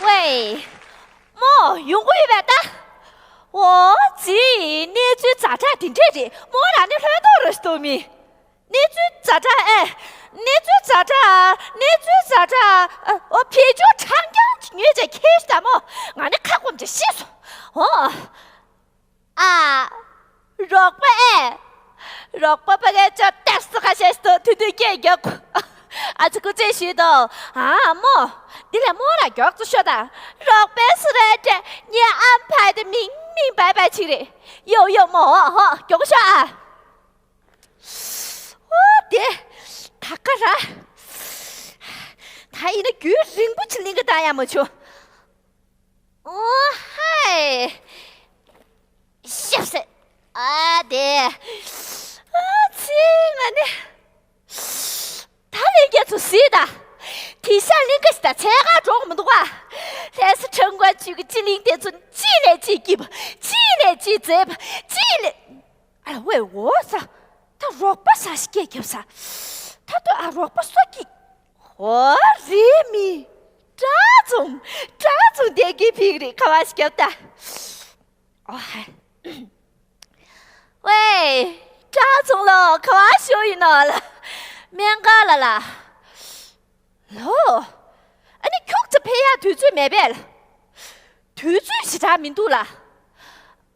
ཝེ། མོ་ཡོང་གི་ཡོད་པས་ད། འོ་ཙི། གནས་ཚུལ་ཛ་དྲག་དེ་འདྲས་རེད། མོ་རང་ནི་ལྷོད་མདོག་རེ་ཞིག་འདུག་མི། གནས་ཚུལ་ཛ་དྲག་ཨེ། གནས་ཚུལ་ཛ་དྲག་གནས་ཚུལ་ཛ་དྲག་ཨ། འོ་བེད་སྤྱོད་གྲངས་ཀྱང་ཉོས་བྱས་ཁྱེར་ཤི་ད་མོ། ང་ནི་ཁ་སྐོམ་བྱས་ཤི་སོང་། འོ། ཨ། རོགས་པ་ཨེ། རོགས་པ་ཕ་གའི་ཅོ་ཏེ་སུ་ཁ་ཤས་སུ་དུས་དུས་སྐད་རྒྱག་ཨ་ཙི་སྐུ་ཚེ་ཞུས་དོ། ཨ་མོ། འདི་ལས་མོ་ལ་མགྱོགས་ཚུ་ཤོག་ད། རོགས་པའི་སུ་རེད་དྲ་ངའི་ཨམ་ཕ་དེ་མིང་མིང་བའི་བའི་ཆིག་རེད། ཡོ་ཡོ་མོ་ཧོ་མགྱོགས་ཤོག་ཨ། ཨོ་དེ། ད་ག་ར། ད་ཡིན་ན་རྒྱུན་རིང་པོ་ཅིག་གླེང་གི་བཏང་ཡ་མ་བྱུང་། ཨོ་ཧའི། ཤབ་སེ། ཨ་དེ། ཨ་ཚི་ང་ནི། ད་ལས་རྒྱ་ཚོ་སྲིད་ད། དེ་ཤ་གླིང་ག་ཞིག་ད་ཚད་ག་འགྲོ་གི་མི་འདུག་བ། ལྷ་ས་ཁྲེང་ཀོན་ཆུས་ཀྱི་སྤྱི་གླིང་དེ་ཚོ་གཅིག་ལས་གཅིག་སྐྱིད་པ། གཅིག་ལས་གཅིག་མཛེས་པ། གཅིག་ལས། ཨ་ལ་ཝེ་འོ་ས། ད་རོགས་པ་ས་ཞིག་སྐད་རྒྱབ་ས། ད་ལྟོས་ཨ་རོགས་པ་སོ་སྐྱིད། ཧོ་རི་མི། དྲག་བཙུན། དྲག་བཙུན་དེ་གི་ཕིག་རི་ཁ་བ་ཞིག་རྒྱབ་ད། ཨོ་ཧེ། ཝེ། དྲག་བཙུན་ལོ་ག་བ་ཤོ་ཡིན་ནོ་ལ། སྨན་ཁང་ལ་ལ། ལོ། ཨ་ནི་ཁྱོད་ཚོ་ཕེབས་ཡག་དུས་ཚོད་མེད་པས་ལ། དུས་ཚོད་ཞེ་དྲག་མི་འདུག་ལ།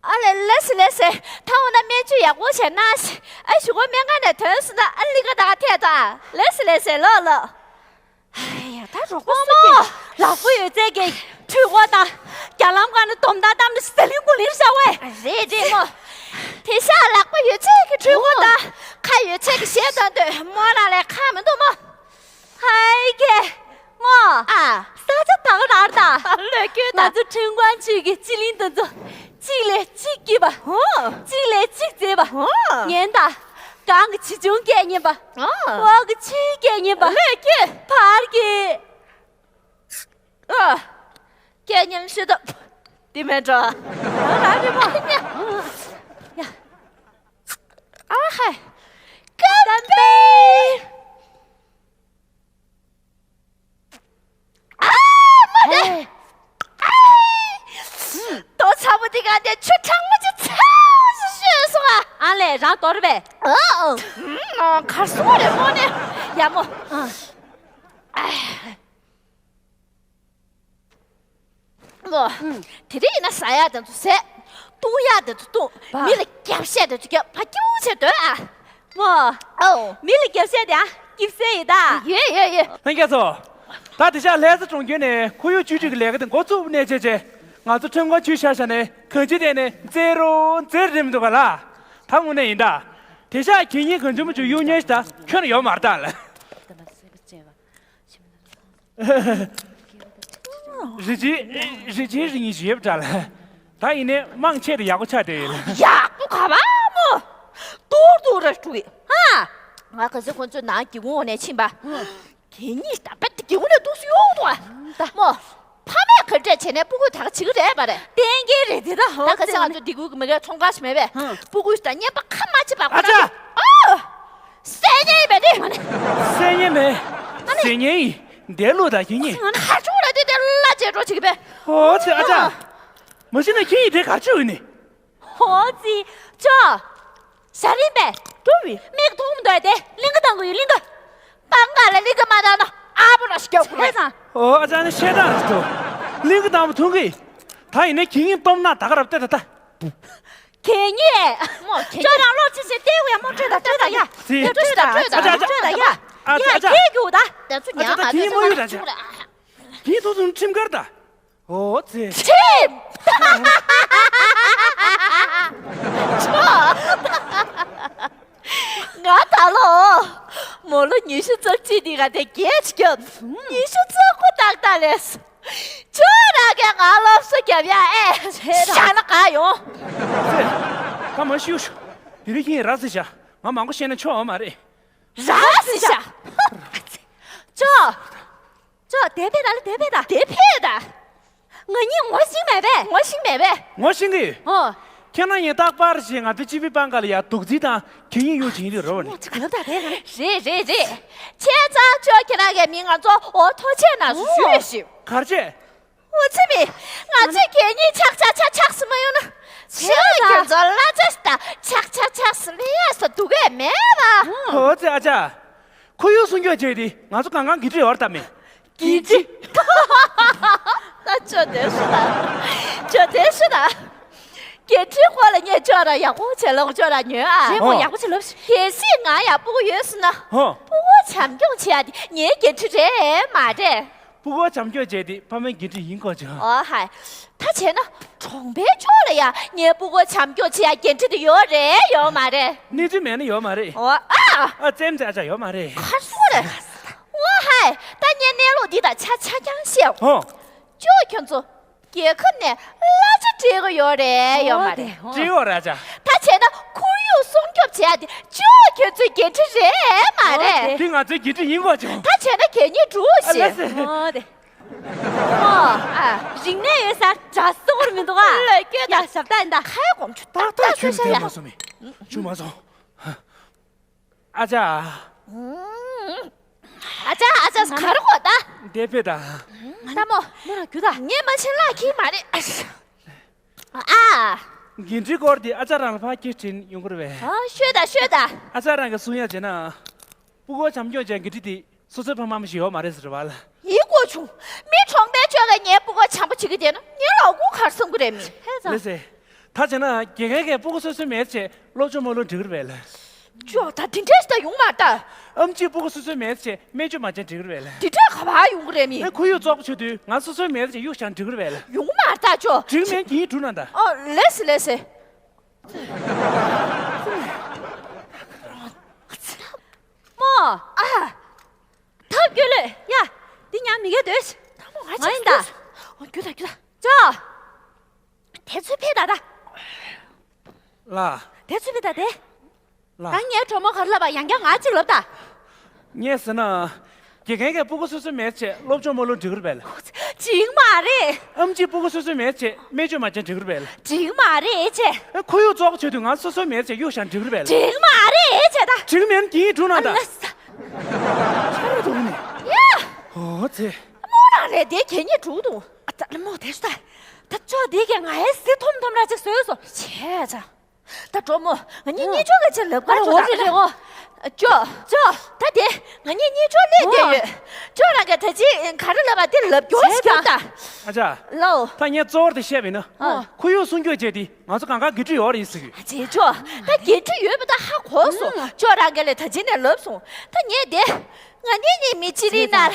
ཨ་ལེ་ལེ་སེ་ལེ་སེ། ད་འོ་ན་སྨན་བཅོས་ཡག་པོ་བྱས་གནང་ཞིག་ཨ་གཞུག་གུ་སྨན་ཁང་ནས་ཐོན་སོང་ན་ཨ་ལི་ཀ་ད་ག་ཐད་དོ་ཨ། ལེ་སེ་ལེ་སེ་ལོ་ལོ། ཨ་ཡ་ད་རོགས་པ་སུ་སྐྱེས། ལག་པ་ཡོད་ཚད་ཀྱི་འཕྲུལ་འཁོར་དང་རྒྱ་ལམ་སྒང་ནས་དོམ་དང་བཏབ་ནས་ཟ་ལིང་གུ་ལིང་བྱ་བས། རེད་རེད་མོ། དེ་ཤ་ལག་པ་ཡོད་ཚད་ཀྱི་འཕྲུལ་འཁོར་དང་ཁ་ཡོད་ཚད་ཀྱི་གཞས་བཏང་དུས་མོ་རང་ལས་ཁག་མི་འདུག་མོ། ཧའི་ཀེ། ངོ་། ཨ། ས་ཆ་ད་ག་རང་ད། ལོས་སྐྱོད་ད། ང་ཚོ་ཁྲེང་ཀོན་ཆུས་ཀྱི་སྤྱི་གླིང་དེ་ཚོ་གཅིག་ལས་གཅིག་སྐྱིད་པ། ཧོ། གཅིག་ལས་གཅིག་མཛེས་པ། ཧོ། ཉན་ད། གང་གི་ཆེ་ཆུང་སྐད་སྙན་པ། ཨ། འོག་གི་ཆེ་སྐད་སྙན་པ། ལོས་སྐྱོད། བར་གྱི། ཨ། སྐད་སྙན་ཤོད་ད། འདི་མེད་འགྲོ། ཨ་ཧ། ཀམ་པེ། ཨ་དེ་ཆུ་གྲང་མོ་ཅིག་ཚ་ཞིག་བཞོས་སོང་ཨ། ཨ་ལས་རང་དོར་བས། ཨ་ཨ། གར་སོང་རེད་མོ་ནི། ཡ་མོ། མོ། དེ་རིང་ཡིན་ན་ཟ་ཡག་དེ་ཚོ་ཟས། བཏུང་ཡག་དེ་ཚོ་བཏུང་། མི་ལ་རྒྱབ་བཤད་དེ་ཚོ་རྒྱབ། ཕ་སྐྱིད་པོ་བྱས་སྡོད་ཨ། མོ། ཨོ། མི་ལ་རྒྱབ་བཤད་དེ་ཨ་སྐྱིད་སེ་ཡིན་ད། ཡོད་ཡོད་ཡོད། ལྷན་རྒྱས་ཚོ། ད་དེ་ཤག་ལྷ་ས་གྲོང་ཁྱེར་ནས་ཁོར་ཡུག་བཅོས་སྒྲིག་གི་ལས་ཀ་དེ་འགོ་བཙུགས་ནས་བྱས་བྱས། ང་ཚོ་ཁྲོམ་སྐོར་ཆུ་ཤར་ཤར་ནས་གང་ཅི་དེ་ནས་རྩེ་རུ་རྩེ་རིམ་འདུག་ག་ལ། ད་དངོས་གནས་ཡིན་ད། དེ་ཤག་ཁྱེད་གཉིས་གང་བྱུང་མ་བྱུང་གཡུག་ཉན་ཞིག་ད་ཁྱོན་ནས་ཡོད་མ་རེད་ད་ལ། རི་ཆེན་རི་ཆེན་རི་ཉིན་ཞིག་ཡོད་འདྲ་ལ། ད་ཡིན་ནའི་མང་ཆེ་རེ་ཡག་པོ་ཆགས་བསྡད་ཡོད་ལ། ཡག་པོ་ག་བ་མོ། ཏོག་ཏོག་ར་ཀྲུ་ཡི་ཧ། ང་ག་ཚོད་ཁོང་ཚོའི་ནང་སྒེའུ་ཁུང་འོག་ནས་ཕྱིན་པ། དེ་གཉིས་ད་པད་དེ་སྒེའུ་ཁུང་ནས་འདུག་སེ་ཡོང་འདུག་ཨ། མོ། ཕ་མས་ག་འདྲས་བྱས་ནས་སྤུ་གུ་ད་ག་བྱེད་ཀྱི་རེད་པ་རེད། གཏན་འཁེལ་རེད་དེ་ད་ཧོ། ད་ག་ཚོད་ང་ཚོ་འདི་གུ་མི་གའི་ཚོང་ཁང་ཞིག་མེད་པས། སྤུ་གུ་ཞིག་ད་བརྙན་པ་ཁ་མ་ཕྱེ་བར་ཁོ་ཨ་ཅག་ཨོ། བསད་ཉེན་ཡིན་པས་དེ། བསད་ཉེན་མེད། བསད་ཉེན་ཡིན། འདས་ལོག་ད་ཁྱེད་གཉིས། ཁ་ཆུང་ལ་དེ་དེ་ལ་བྱེད་འགྲོ་བྱེད་ཀྱི་པས། ཨོ་ཙི་ཨ་ཅག་མ་གཞི་ནས་ཁྱེད་གཉིས་དེ་ག་ཆུ་ཡོད་ནི། ཨོ་ཙི། ཅོ། ཞྭ་རིང་པས། ཀྲུ་ཡི། མིག་མཐོང་མི་འདུག་དེ་གླིང་ག་བཏང་གི་ཡོད་གླིང་ག། པང་ཁ་ལ་གླིང་ག་མ་བཏང་ན་ཨ་བོ་ར་ཞིག་སྐྱོབ་དགོས་རེད། ཨོ་ཨ་ཅག་ནི་བཤད་སྟངས་རེད་དོ། གླིང་ག་བཏང་བ་མཐོང་གི། ད་ཡིན་ནའི་ཁྱེད་གཉིས་སྟོབས་ན་ད་ག་རབ་ལྟོས་ད་ལྟ། གད་སྙིགས། མོ་གད་སྙིགས། ཁྱོད་རང་ལོག་ཅི་བྱེད་བལྟས་དགོས་ཡ་མོ་སྤྲོད་ད་སྤྲོད་ད་ཡ། ཙི། ཡ་སྤྲོད་ད་སྤྲོད་ད་ཨ་ཅག་ཨ་ཅག་སྤྲོད་ད་ཡ། ཨ་ཅག་ཡ་ཨ་ཅག་ཁྱེད་རྒྱུག་ད། དེ་ཚོ་ཨ་ཅག་ཉལ་ད་ང་ཁྱེད་གཉིས་མ་གཡུག་ད་ཅག་ཁྱེད་ཚོ་ཚོ་ཁྲིམས་འགལ་ད། ཨོ་ཙི། ཁྲིམས། ང་ད་ལོ། མོ་ལོ་ཉི་ཤུ་རྩ་གཅིག་འདི་ག་དེ་རྒྱས་ཆི་སྐྱོབ། ཉི་ཤུ་རྩ་དགུ་ཏག་ཏག་ལས། ཁྱོད་རང་གིས་ང་སློབ་གསོ་རྒྱབ་ཡ་ཨེ། བྱས་ན་ག་ཡོང་། ཙི། ད་མ་ཤི་ཤོག་དེ་རིང་ཁྱེད་ར་བཟི་བཞག་ང་མང་པོ་བཤད་ན་ཆོག་ཨ་མ་རེད། ར་བཟི་བཞག་ཅོ། ཅོ་དེ་ཕེ་ད་ལ་དེ་ཕེ་ད། དེ་ཕེ་ད། ང་གཉིས་ངོ་ཤེས་མེད་པས། ངོ་ཤེས་མེད་པས། ངོ་ཤེས་ཀྱི་ཡོད། ཨོ། ཁྱེད་རང་ཡིན་རྟག་པར་ཞིག་ང་ཚོའི་སྤྱི་པའི་པང་ཁ་ལ་ཡ་རྡོག་རྫིས་དང་གད་སྙིགས་གཡུག་བྱེད་ཀྱི་འདུག་རོ་བ་ནི། ཅིག་ལབ་ད་དེ་ག་ནས། རེད་རེད་རེད། བྱས་ཙང་ཅོ་ཁྱེད་རང་གིས་མི་ང་ཚོ་འོ་ཐུགས་རྗེ་གནང་ཞུ་ཞུ། གར་བྱས། འོ་ཚེ་མི། ང་ཚོས་གད་སྙིགས་ཆག་ཆག་ཆག་ཆག་སུ་མ་ཡོང་ན། ཆོས་ཁྱོད་ཚོ་གླ་ཆ་ཞིག་ད་ཆག་ཆག་ཆག་སུ་ལེན་ཡ་ས་འདུག་གས་མེད་པ། འོ་ཚེ་ཨ་ཅག་ཁོར་ཡུག་སྲུང་སྐྱོབ་བྱས་ཏེ་ང་ཚོ་གང་གང་གི་འདྲི་ཡོད་ད་མེད། གི་ཅི། ད་ཅོ་དེ་ཤི་ད། ཅོ་དེ་ཤི་ད། གད་ཁྲིའི་སྐོར་ལ་ངས་ཅོ་ར་ཡག་པོ་བྱེད་ལོག་ཅོ་ར་ཉོས་ཨ། རེད་མོ། ཨོ། ཡག་པོ་བྱེད་ལོག་གལ་སྲིད་ང་ཡ་སྤུ་གུ་ཡོད་ཟེར་ན། ཨོ། སྤུ་གུ་བྱམས་སྐྱོང་བྱེད་ཡ་དེ་ངའི་གད་ཁྲི་རེད་མ་རེད། སྤུ་གུ་བྱམས་སྐྱོང་བྱས་ཏེ་ཕ་མའི་གད་ཁྲི་ཡིན་དགོས་ཅིང་། ཨོ་ཧའི། ད་བྱས་ན་གྲོང་པའི་ཕྱོགས་ལ་ཡ་ངའི་སྤུ་གུ་བྱམས་སྐྱོང་བྱེད་ཡ་གད་ཁྲི་དེ་ཡོད་རེད་ཡོད་མ་རེད། གནས་ཚུལ་མེད་ན་ཡོད་མ་རེད། ཨོ་ཨ། ཨ་ཙེམ་ཙེ་ཨ་ཅག་ཡོད་མ་རེད། ཁ་སོ་རེད། ཨོ་ཧའི། ད་ངའི་གནས་ལུགས་འདི་དང་ཆ་ཆ་རྐྱང་བཤད། ཨོ། ཅོ་ཁྱོད་ཚོ་རྒྱལ་ཁབ་ནས་གླ་ཆ་སྤྲད་གི་ཡོད་རེད་ཡོད་མ་རེད། སྤྲད་ཡོད་རེད་ཨ་ཅག་ད་བྱས་ན་ཁོར་ཡུག་སྲུང་སྐྱོབ་བྱས་ཏེ་ཅོ་ཁྱོད་ཚོའི་འགན་འཁྲི་རེད་མ་རེད། འདི་ང་ཚོའི་འགན་འཁྲི་ཡིན་དགོས་ཅོ། ད་བྱས་ན་གད་སྙིགས་འགྲོ་ཨ་ལ་ཞིག་སེ། ཨོ་དེ། ཨོ་ཨ། རིག་གནས་ཡོད་ས་འདྲ་སོག་རུ་མི་འདུག་ཨ། ལོས་སྐྱོ་ཡ་ད་ཞབས་ཏ་ཡིན་ད། ཁའི་གོམ་ཆུ་ཏག་ཏག་ཁྱོད་ཤ་ཡ། མ་སོང་མི་ཆུ་མ་སོང་། ཨ་ཅག་ཨ་ཅག་ཨ་ཅག་ག་རེ་གོ་ད། འདས་ཕེ་ད། ལྟ་མོ། མོ་རང་རྒྱུ་ད། ངས་མ་ཕྱིན་ལག་ཁྱི་མ་རེད། ཨ། འགན་འཁྲིའི་སྐོར་དེ་ཨ་ཅག་རང་ལ་ཕར་སྐད་འཕྲིན་ཡོང་གི་རེད་པས། ཨ་ཤོད་ད་ཤོད་ད། ཨ་ཅག་རང་གིས་གསུང་ཡ་བྱས་ན། སྤུ་གུ་བྱམས་སྐྱོང་བྱས་འགན་འཁྲི་དེ་སོ་སོའི་ཕ་མ་མ་ཞིག་ཡོད་མ་རེད་ཟེར་བ་ལ། ཡིན་དགོས་བྱུང་། མི་གྲོང་པའི་ཕྱོགས་ཀྱི་ངའི་སྤུ་གུ་བྱམས་པོ་བྱེད་ཀྱི་བསྡད་ན་ངའི་ལག་ཁུག་གར་སོང་གི་རེད་མི། ཧེ་ཙང་། ལགས་སེ། ད་བྱས་ན་དགེ་རྒན་གྱིས་སྤུ་གུ་སོ་སོའི་མེད་ཚེ་སློབ་སྦྱོང་མ་ལོ་འགྲིག་གི་རེད་པས་ལགས། ཅོ་ད་དེ་འདྲས་ད་ཡོང་མ་ད། ཨམ་ཆིས་སྤུ་གུ་སོ་སོའི་མེད་ཚེ་སྨན་བཅོས་མ་བྱས་འགྲིག་གི་རེད་པས་ལགས། དེ་འདྲས་ག་པར་ཡོང་གི་རེད་མི། ཨེ་ཁོར་ཡུག་བཙོག་པོ་བྱུང་དུས་ང་སོ་སོའི་མེད་ཚེ་གཡུག་བཞག་འགྲིག་གི་རེད་པས་ལགས། ཡོང་མ་ད་ཅོ། འགྲིག་མིན་གྱིས་འགྲུབ་ན་ད། ཨོ་ལགས་སེ་ལགས་སེ། མོ། ཨ། ཐབས་སྐྱོ་ལོས་ཡ། འདི་ཉམས་མི་དགོས་འདོད། ད་མོ་ང་ང་ཡིན་ད། ཅིག་ཨོ་རྒྱུ་ད་རྒྱུ་ད། ཅོ། དེ་ཚོའི་ཕེ་ད་ད། ལ། དེ་ཚོའི་ཕེ་ད་དེ། ལ། ད་ངའི་གྲོགས་མོ་ག་རེ་ལབ་པ་ཡང་བསྐྱར་ང་གཅིག་ལབ་ད། ངས་ཟེར་ན། དགེ་རྒན་གྱིས་སྤུ་གུ་སོ་སོའི་མེད་ཚེ་སློབ་སྦྱོང་མ་ལོ་འགྲིག་གི་རེད་པས་ལགས། འགྲིག་མ་རེད། ཨམ་ཆིས་སྤུ་གུ་སོ་སོའི་མེད་ཚེ་སྨན་བཅོས་མ་བྱས་འགྲིག་གི་རེད་པས་ལགས། འགྲིག་མ་རེད་ཅེ། ཨ་ཁོར་ཡུག་བཙོག་པོ་བྱུང་དུས་ང་སོ་སོའི་མེད་ཚེ་གཡུག་བཞག་འགྲིག་གི་རེད་པས་ལགས། འགྲིག་མ་རེད་ཅེ་ད། འགྲིག་མིན་གྱིས་འགྲུབ་ན་ད། ཨ་ལ་ས། ཆ་ར་འདུག་ནི། ཡ། ཨོ་ཙི། རྨོ་རང་རེད་དེ་གད་སྙིགས་འགྲོ་འདུག་ཨ་ད་རྨོ་དེ་ཤུ་ད། ད་ཅོ་དེ་གས་ང་ཡའི་གཟི་ཐོམ་ཐོམ་ར་ཅིག་བཟོས་སོང་། བྱས་ཙང་། ད་འགྲོ་མོ། ང་གཉིས་གཉིས་ཆོག་ག་ཆེ་ལབ་ག་ཨ་ཆོག་འོ་ད། རེད་རེད་འོ། ཅོ། ཅོ། ད་དེ་ང་གཉིས་གཉིས་ཆོག་ལས་འོ་བསྡད་ཡོད། ཅོ་རང་ག་ད་ཅི་ག་རེ་ལབ་པ་དེ་ལབ་རྒྱུ་བྱས་ཞིག་ད། ད། ཨ་ཅག་ལའོ། ད་ངས་གཙོ་བོར་དེ་བཤད་པ་ཡིན་ན། ཨ། ཁོར་ཡུག་སྲུང་སྐྱོབ་བྱས་ཏེ་ང་ཚོ་གང་ག་འགན་འཁྲི་ཡོད་རེད་ཟེར་གི། བྱས་ཅོ། ད་འགན་འཁྲི་ཡོད་པ་ད་ཧ་གོ་སོང་། ཨ། ཅོ་རང་ག་ལས་ད་ཅི་ནས་ལབ་སོང་། ད་ངས་དེ། ང་གཉིས་གཉིས་མི་གཅིག་རིང་ན་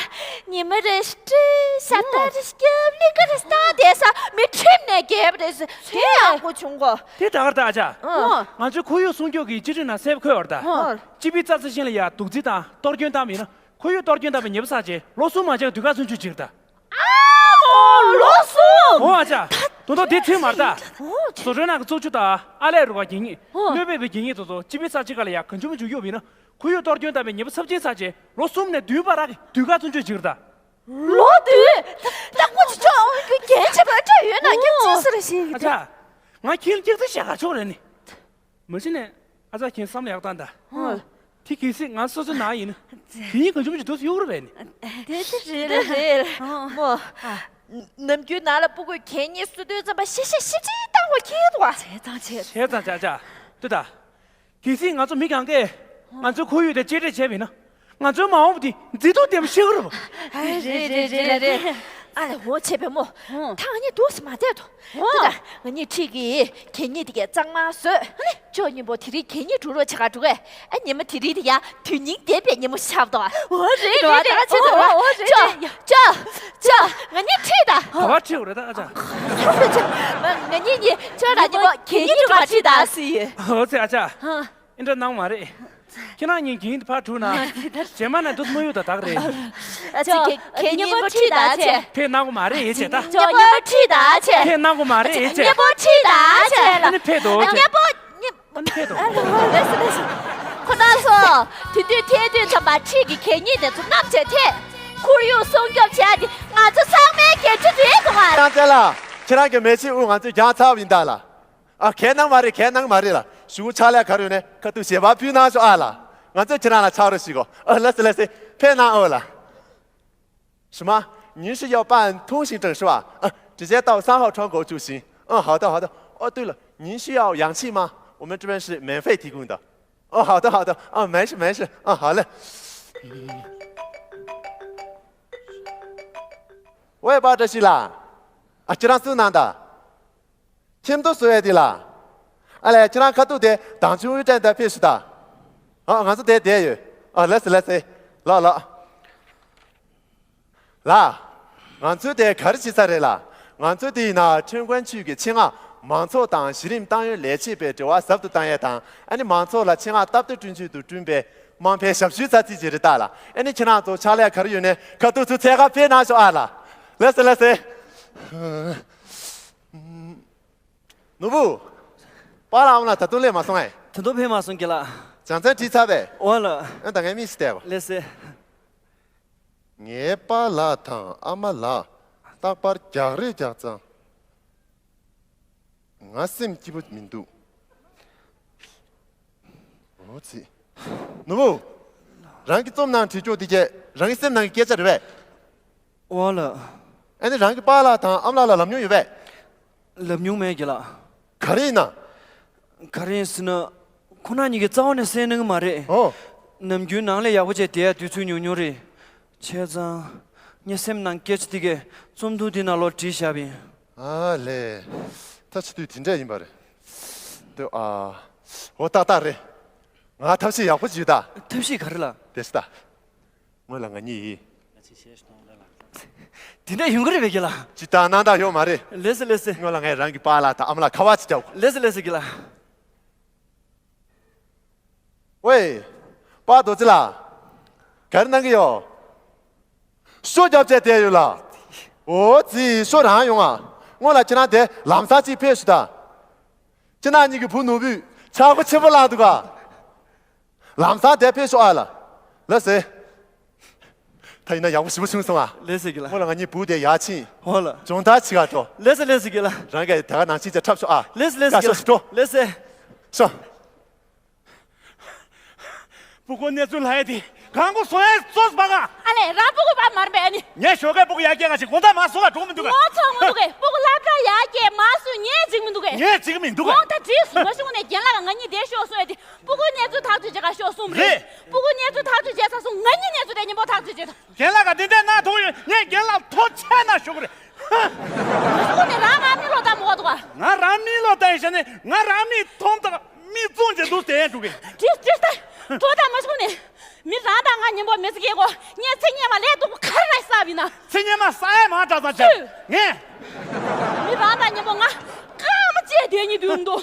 ཉི་མ་རེ་སྤྲེལ་ཞབས་ཏ་རེ་སྐྱབས་ལི་ཀ་རེ་སྟངས་དེ་ས་མི་ཁྲིམས་ནས་རྒྱལ་བ་རེད་ཟེར་དེ་ཡང་གོ་བྱུང་གོ། དེ་ད་གར་ད་ཨ་ཅག་ཨོ། ང་ཚོའི་ཁོར་ཡུག་སྲུང་སྐྱོབ་ཀྱི་བཅའ་ཁྲིམས་ནང་གསལ་པོ་འཁོད་ཡོད་རེད་ད། ཨོ། སྤྱི་པའི་རྩྭ་ས་གཞན་ལ་ཡ་དུག་རྫས་དང་གཏོར་སྐྱོན་བཏང་བ་ཡིན་ན་ཁོར་ཡུག་གཏོར་སྐྱོན་བཏང་བའི་ཉེས་པ་བསགས་རྗེས་ལོ་གསུམ་མ་ཆག་དུས་བཀག་བཙོན་འཇུག་བྱེད་ཀྱི་རེད་ད། ཨ་ཨོ་ལོ་གསུམ། ཨོ་ཨ་ཅག་དོན་དག་དེ་ཚོད་མ་རེད་ད། ཨོ། བཟོ་གྲྭའི་ནང་གི་བཙོག་ཆུ་དང་ཨ་ལས་རུ་བ་གད་སྙིགས། ཨོ། གནོད་པས་པའི་གད་སྙིགས་དེ་ཚོ་སྤྱི་པའི་རྩྭ་ས་གཅིག་ཁ་ལ་ཡ་གང་བྱུང་མང་བྱུང་གཡུགས་པ་ཡིན་ན། ཁོར་ཡུག་གཏོར་སྐྱོན་བཏང་བའི་ཉེས་པ་ཚབས་ཆེན་བསགས་རྗེས་ལོ་གསུམ་ནས་བདུན་བར་གྱི་དུས་བཀག་བཙོན་འཇུག་བྱེད་ཀྱི་རེད་ད། ལོ་བདུན། ད་ཁོ་ཚོ་ཅོག་རྒྱུ་རྒྱན་ཆེ་བ་སྤྲད་ཡོད་ན་རྒྱུ་ཅི་ཟེར་ཞིག་ཨ་ཅག་ང་ཁྱེད་ལ་སྐྱག་རྫུན་བཤད་ག་ཆོག་རེད་ནི། མ་གཞི་ནས་ཨ་ཅག་ཁྱེད་བསམ་བློ་ཡག་བཏང་ད། ཨོ། དེ་གལ་སྲིད་ང་སོ་སོའི་ནང་ཡིན་ན། དེ་ཡིན་གང་བྱུང་མང་བྱུང་དུས་སུ་གཡུག་རེད་པས་ནི། དེ་དེ་རེད་རེད་རེད་མོ། ནམ་རྒྱུན་ནང་ལ་སྤུ་གུས་གད་སྙིགས་གསོད་དུས་ཙམ་པ་ཤི་ཤི་ཤི་ཅི་བཏང་བ་ཁྱེད་དོ། བྱས་ཙང་བྱས། བྱས་ཙང་ཅག་ཅག་ལྟོས་ད། གལ་སྲིད་ང་ཚོ་མི་གང་གས་ང་ཚོའི་ཁོར་ཡུག་དེ་གཅེས་སྤྲས་བྱས་པ་ཡིན་ན། ང་ཚོའི་མ་འོངས་པ་དེ་མཛེས་སྡུག་ལྡན་པ་ཤེས་ཀྱི་རེད་པ། རེད་རེད་རེད་རེད་རེད། ཨ་ལས་འོ་བྱས་པས་མོ། ཧུང་། ད་ང་གཉིས་འདུག་སེ་མ་བསྡད་དོ། ཧུང་། དེ་ད་ང་གཉིས་འཁྲིས་ཀྱི་གད་སྙིགས་དེ་གས་གཙང་མ་བཟོས། ཨ་ལས། ཅོ་གཉིས་པོ་དེ་རིང་གད་སྙིགས་སྒྲུག་རོགས་བྱེད་ག་འགྲོ་གས། ཨ་ཉི་མ་དེ་རིང་དེ་ཡ་དོན་སྙིང་ལྡན་པའི་ཉིན་མོ་ཆགས་འདུག་ཨ། འོ་རེད་རེད་རེད་ད་ཆེ་ཆེ། འོ་འོ་རེད་ཅོ་རེད། ཅོ། ཅོ། ང་གཉིས་ཁྲིད་ད། ག་པར་ཁྲིད་དགོས་རེད་ད་ཨ་ཅག་ང་གཉིས་གཉིས་ཅོ་ར་གཉིས་པོ་གད་སྙིགས་སྒྲུག་ག་ཁྲིད་ད་ཟེར་ཡོད། འོ་ཙི་ཨ་ཅག་ཧང་། ཨེ་འདྲ་གནང་མ་རེད། ཁྱེད་རང་གཉིས་གད་སྙིགས་དེ་ཕར་སྒྲུག་ན། རྗེས་མ་ནས་འདུག་སྨ་ཡུག་ད་དག་རེད། ཨ་ཅེ་ཅོ། གད་གད་སྙིགས་པོ་ཁྲིད་ད་ཆེ། ཕེབས་གནང་དགོས་མ་རེད་ཡེ་ཅེ་ད། ཅོ་གཉིས་པོ་ཁྲིད་ད་ཆེ། ཕེབས་གནང་དགོས་མ་རེད་ཡེ་ཅེ་ད། གཉིས་པོ་ཁྲིད་ད་ཆེ་ལ། ཨ་ནི་ཕེབས་དོ་ཅེ། གཉིས་པོ་གཉིས། ཨ་ནི་ཕེབས་དོ། ལེ་སི་ལེ་སི། ཁོ་ན་སོ། དེ་དུས་ཐལ་དུས་ཙམ་པ་ཁྲིད་ཀྱི་གད་སྙིགས་དེ་ཚོ་བསྣམས་བྱས་ཐལ། ཁོར་ཡུག་སྲུང་སྐྱོབ་བྱས་ཏེ་ང་ཚོ་ཚང་མའི་འགན་འཁྲི་རེད་འདུག་ཨ། ཀྱང་ཙེ་ལ། ཁྱེད་རང་གི་མེ་ལྕེ་དབུགས་ང་ཚོས་རྒྱག་ཚར་བ་ཡིན་ད་ལ། ཨ་གད་གནང་མ་རེད་གད་གནང་མ་རེད་ལ། གཞུག་གུ་ཕྱག་ལས་ག་རེ་ཡོད་ནས་ཁ་ཐུག་ཞལ་པར་ཕུལ་གནང་ཤོག་ཨ་ལ། ང་ཚོས་ཁྱེད་རང་ལ་ཕྱག་རོགས་ཞུ་གོ་ཨ་ལགས་སེ་ལགས་སེ་ཕེབས་གནང་ཨོ་ལ། 什么？您是要办通行证是吧？啊，直接到三号窗口就行。嗯，好的，好的。哦，对了，您需要氧气吗？我们这边是免费提供的。哦，好的，好的。啊，没事，没事。啊，好嘞。喂，报这是啦。啊，这张收囊的。 ཁྱིམ་ཐོ་བཟོ་ཡས་དེ་ལ། ཨ་ལས་ཁྱེད་རང་ཁ་ཐུག་དེ་དང་ཆུང་ཨུ་ཅན་དང་ཕེབས་ཤིག་ད། ཨ་ང་ཚོ་དེ་བསྡད་ཡོད། ཨ་ལགས་སེ་ལགས་སེ། ལགས་ལགས། ལགས། ང་ཚོ་དེ་ག་རེ་བྱེད་ས་རེད་ལགས། ང་ཚོ་དེ་ཡིན་ན་ཁྲིན་ཀོན་ཆུས་ཀྱི་ཆེད་མངགས་མང་ཚོགས་དང་གཞི་རིམ་ཏང་ཡོན་ལས་བྱེད་པའི་འབྲེལ་བ་ཟབ་ཏུ་བཏང་ཡས་དང་ཨ་ནི་མང་ཚོགས་ལ་ཆེད་མངགས་སྟབས་བདེ་བསྐྲུན་ཆེད་དུ་བསྐྲུན་པའི་དམངས་ཕན་ཞབས་ཞུའི་ས་ཚིགས་ཅིག་རེད་ད་ལགས། ཨ་ནི་ཁྱེད་རང་ཚོ་ཕྱག་ལས་ག་རེ་ཡོད་ནས་ཁ་ཐུག་ཚུར་འཚོལ་ག་ཕེབས་གནང་ཤོག་ཨ་ལགས། ལགས་སེ་ལགས་སེ། ནོར་བུ། པཱ་ལགས་ཨ་མ་ལགས་ད་དུང་སླེབས་མ་སོང་ངས། ད་དུང་ཕེབས་མ་སོང་གི་ལགས། བྱང་བཙན་བྲིས་ཚར་བས། འོ་ལགས། ཨ་ད་ངས་མིག་ཅིག་བལྟས་པ། ལགས་སེ། ངའི་པཱ་ལགས་དང་ཨ་མ་ལགས་རྟག་པར་རྒྱག་རེས་རྒྱག་ཙང་། ང་སེམས་སྐྱིད་པོ་མི་འདུག་འོ་ཙི། ནོར་བུ། རང་གི་རྩོམ་ནང་བྲིས་ཀྱོག་འདི་གས་རང་གི་སེམས་ནང་གི་སྐད་ཆ་རེད་པས། འོ་ལགས། ཨ་ནི་རང་གི་པཱ་ལགས་དང་ཨ་མ་ལགས་ལ་ལབ་མྱོང་ཡོད་པས། ལབ་མྱོང་མེད་གི་ལགས། ག་རེ་ཡིན་ན། ག་རེ་ཡིན་ཟེར་ན། ཁོ་རང་གཉིས་ཀྱིས་རྩ་བ་ནས་གསན་གནང་གི་མ་རེད། ཨོ། ནམ་རྒྱུན་ནང་ལས་ཡག་པོ་བྱས་བསྡད་ཡ་དུས་ཚོད་ཉུང་ཉུང་རེད། བྱས་ཙང་། ངའི་སེམས་ནང་སྐད་ཆ་དེ་གས་རྩོམ་ཐུང་འདི་ནང་ལོགས་བྲིས་བཞག་པ་ཡིན། ཨ་ལས། ད་བྱེད་དུས་དེ་འདྲ་ཡིན་པ་རེད། འདི་ཨ། འོ་ཏག་ཏག་རེད། ང་ཐབས་ཤེས་ཡག་པོ་ཅིག་ཡོད་ད། ཐབས་ཤེས་ག་རེ་ལགས། དེ་སུ་ད། སྔོན་ལ་ང་གཉིས་ཡིས། དེ་འདྲ་ཡོང་གི་རེད་པས་ཀྱི་ལགས། ཅི་ལྟར་སྣང་དག་ཡོད་མ་རེད། ལགས་སེ་ལགས་སེ། སྔོན་ལ་ངས་རང་གི་པཱ་ལགས་དང་ཨ་མ་ལགས་ཁ་པར་ཅིག་རྒྱག་གོ། ལགས་སེ་ལགས་སེ་ཀྱི་ལགས། ཝེ། པཱ་རྡོ་རྗེ་ལགས། ག་རེ་གནང་གི་ཡོད། ཤོ་རྒྱབ་བྱས་བསྡད་ཡོད་ལགས། འོ་ཙི་ཤོ་རང་ཡོང་ཨ། སྔོན་ལ་ཁྱེད་རང་དེ་ལམ་སང་ཅིག་ཕེབས་ཤོག་ད། ཁྱེད་རང་གཉིས་ཀྱི་བུ་ནོར་བུས་ཆག་སྒོ་ཆེན་པོ་བསླངས་འདུག་ག་ལམ་སང་དེ་ཕེབས་ཤོག་ཨ་ལ། ལགས་སེ། ད་ཡིན་ན་ཡག་པོ་ཞེ་པོ་བྱུང་སོང་ཨ། ལགས་སེ་ཀྱི་ལགས། སྔོན་ལ་ང་གཉིས་བུ་དེ་ཡར་ཕྱིན། འོ་ལགས། སྦྱོང་བརྡར་བྱེད་ག་འགྲོ། ལགས་སེ་ལགས་སེ་ཀྱི་ལགས། རང་གིས་དེ་ག་ནང་ཕྱིན་ཆ་འཁྲབ་ཤོག་ཨ། ལགས་སེ་ལགས་སེ་ཀྱི་ལགས། ཤོག་ཤོག་འགྲོ། ལགས་སེ། ཤོག་སྤུ་གུ་གནས་ཚུལ་ལྷ་ཡ་དེ་གང་གོ་སོང་ཡ་ཙོགས་པ་ག་ཨ་ལས་རང་སྤུ་གུ་པ་མར་པས་ནི། ངས་ཞོགས་ཀས་སྤུ་གུ་ཡར་སྐྱེལ་ག་ཞིག་དགོང་དག་མ་སོང་ག་འགྲོ་མི་འདུག་ག་ངོ་ཚ་ངོ་འདུག་གས་སྤུ་གུ་སློབ་གྲྭ་ཡར་ ཀྱེ་མ་སུ་ངས་འཇིགས་མི་འདུག་གས། ངས་འཇིགས་མི་འདུག་གས། འོང་ད་བྲིས་སོང་། མ་གཞུང་ནས་རྒན་ལགས་ང་གཉིས་དེ་ཤོག་གསུང་ཡ་དེ་སྤུ་གུའི་གནས་ཚུལ་ཐག་གཅོད་བྱེད་ག་ཤོག་གསུངས་རེད། རེད། སྤུ་གུའི་གནས་ཚུལ་ཐག་གཅོད་བྱས་ཚར་སོང་། ང་གཉིས་གནས་ཚུལ་དེ་མཉམ་པོ་ཐག་གཅོད་བྱེད་དང་། རྒན་ལགས་ཀ་དེ་འདྲའི་གནང་ཐུབ་ཡོད། ངས་རྒན་ལགས་ཐུགས་རྗེ་ཆེ་གནང་ཞུ་གི་རེད། མ་གཞུང་ནས་རང་རང་མི་ལོ་ད་མོ་ག་འདུག་ག་ང་རང་མི་ལོ་ད་ཡིན་ཤ་ནས་ང་རང་མི་མཐོང་ད་མི་བཙོང་བྱེད་འདུག་དེ་ཡན་འགྲོ་གི། བྲིས་བྲིས་ད་འགྲོ་ད་མ་གཞུང་ནས། མི་རང་དང་ང་མཉམ་པོ་མི་ཚེ་སྐྱེལ་གོ། ངས་ཚེ་སྔོན་མ་ལས་སྡུག་པོ་ག་རེ་ར་བསགས་པ་ཡིན་ན། ཚེ་སྔོན་མ་བསགས་ཡ་མང་དྲགས་ཙང་བྱས། ངས། མི་རང་དང་མཉམ་པོ་ང་སྐར་མ་བཅད་དེ་གཉིས་འདུག་འདུག་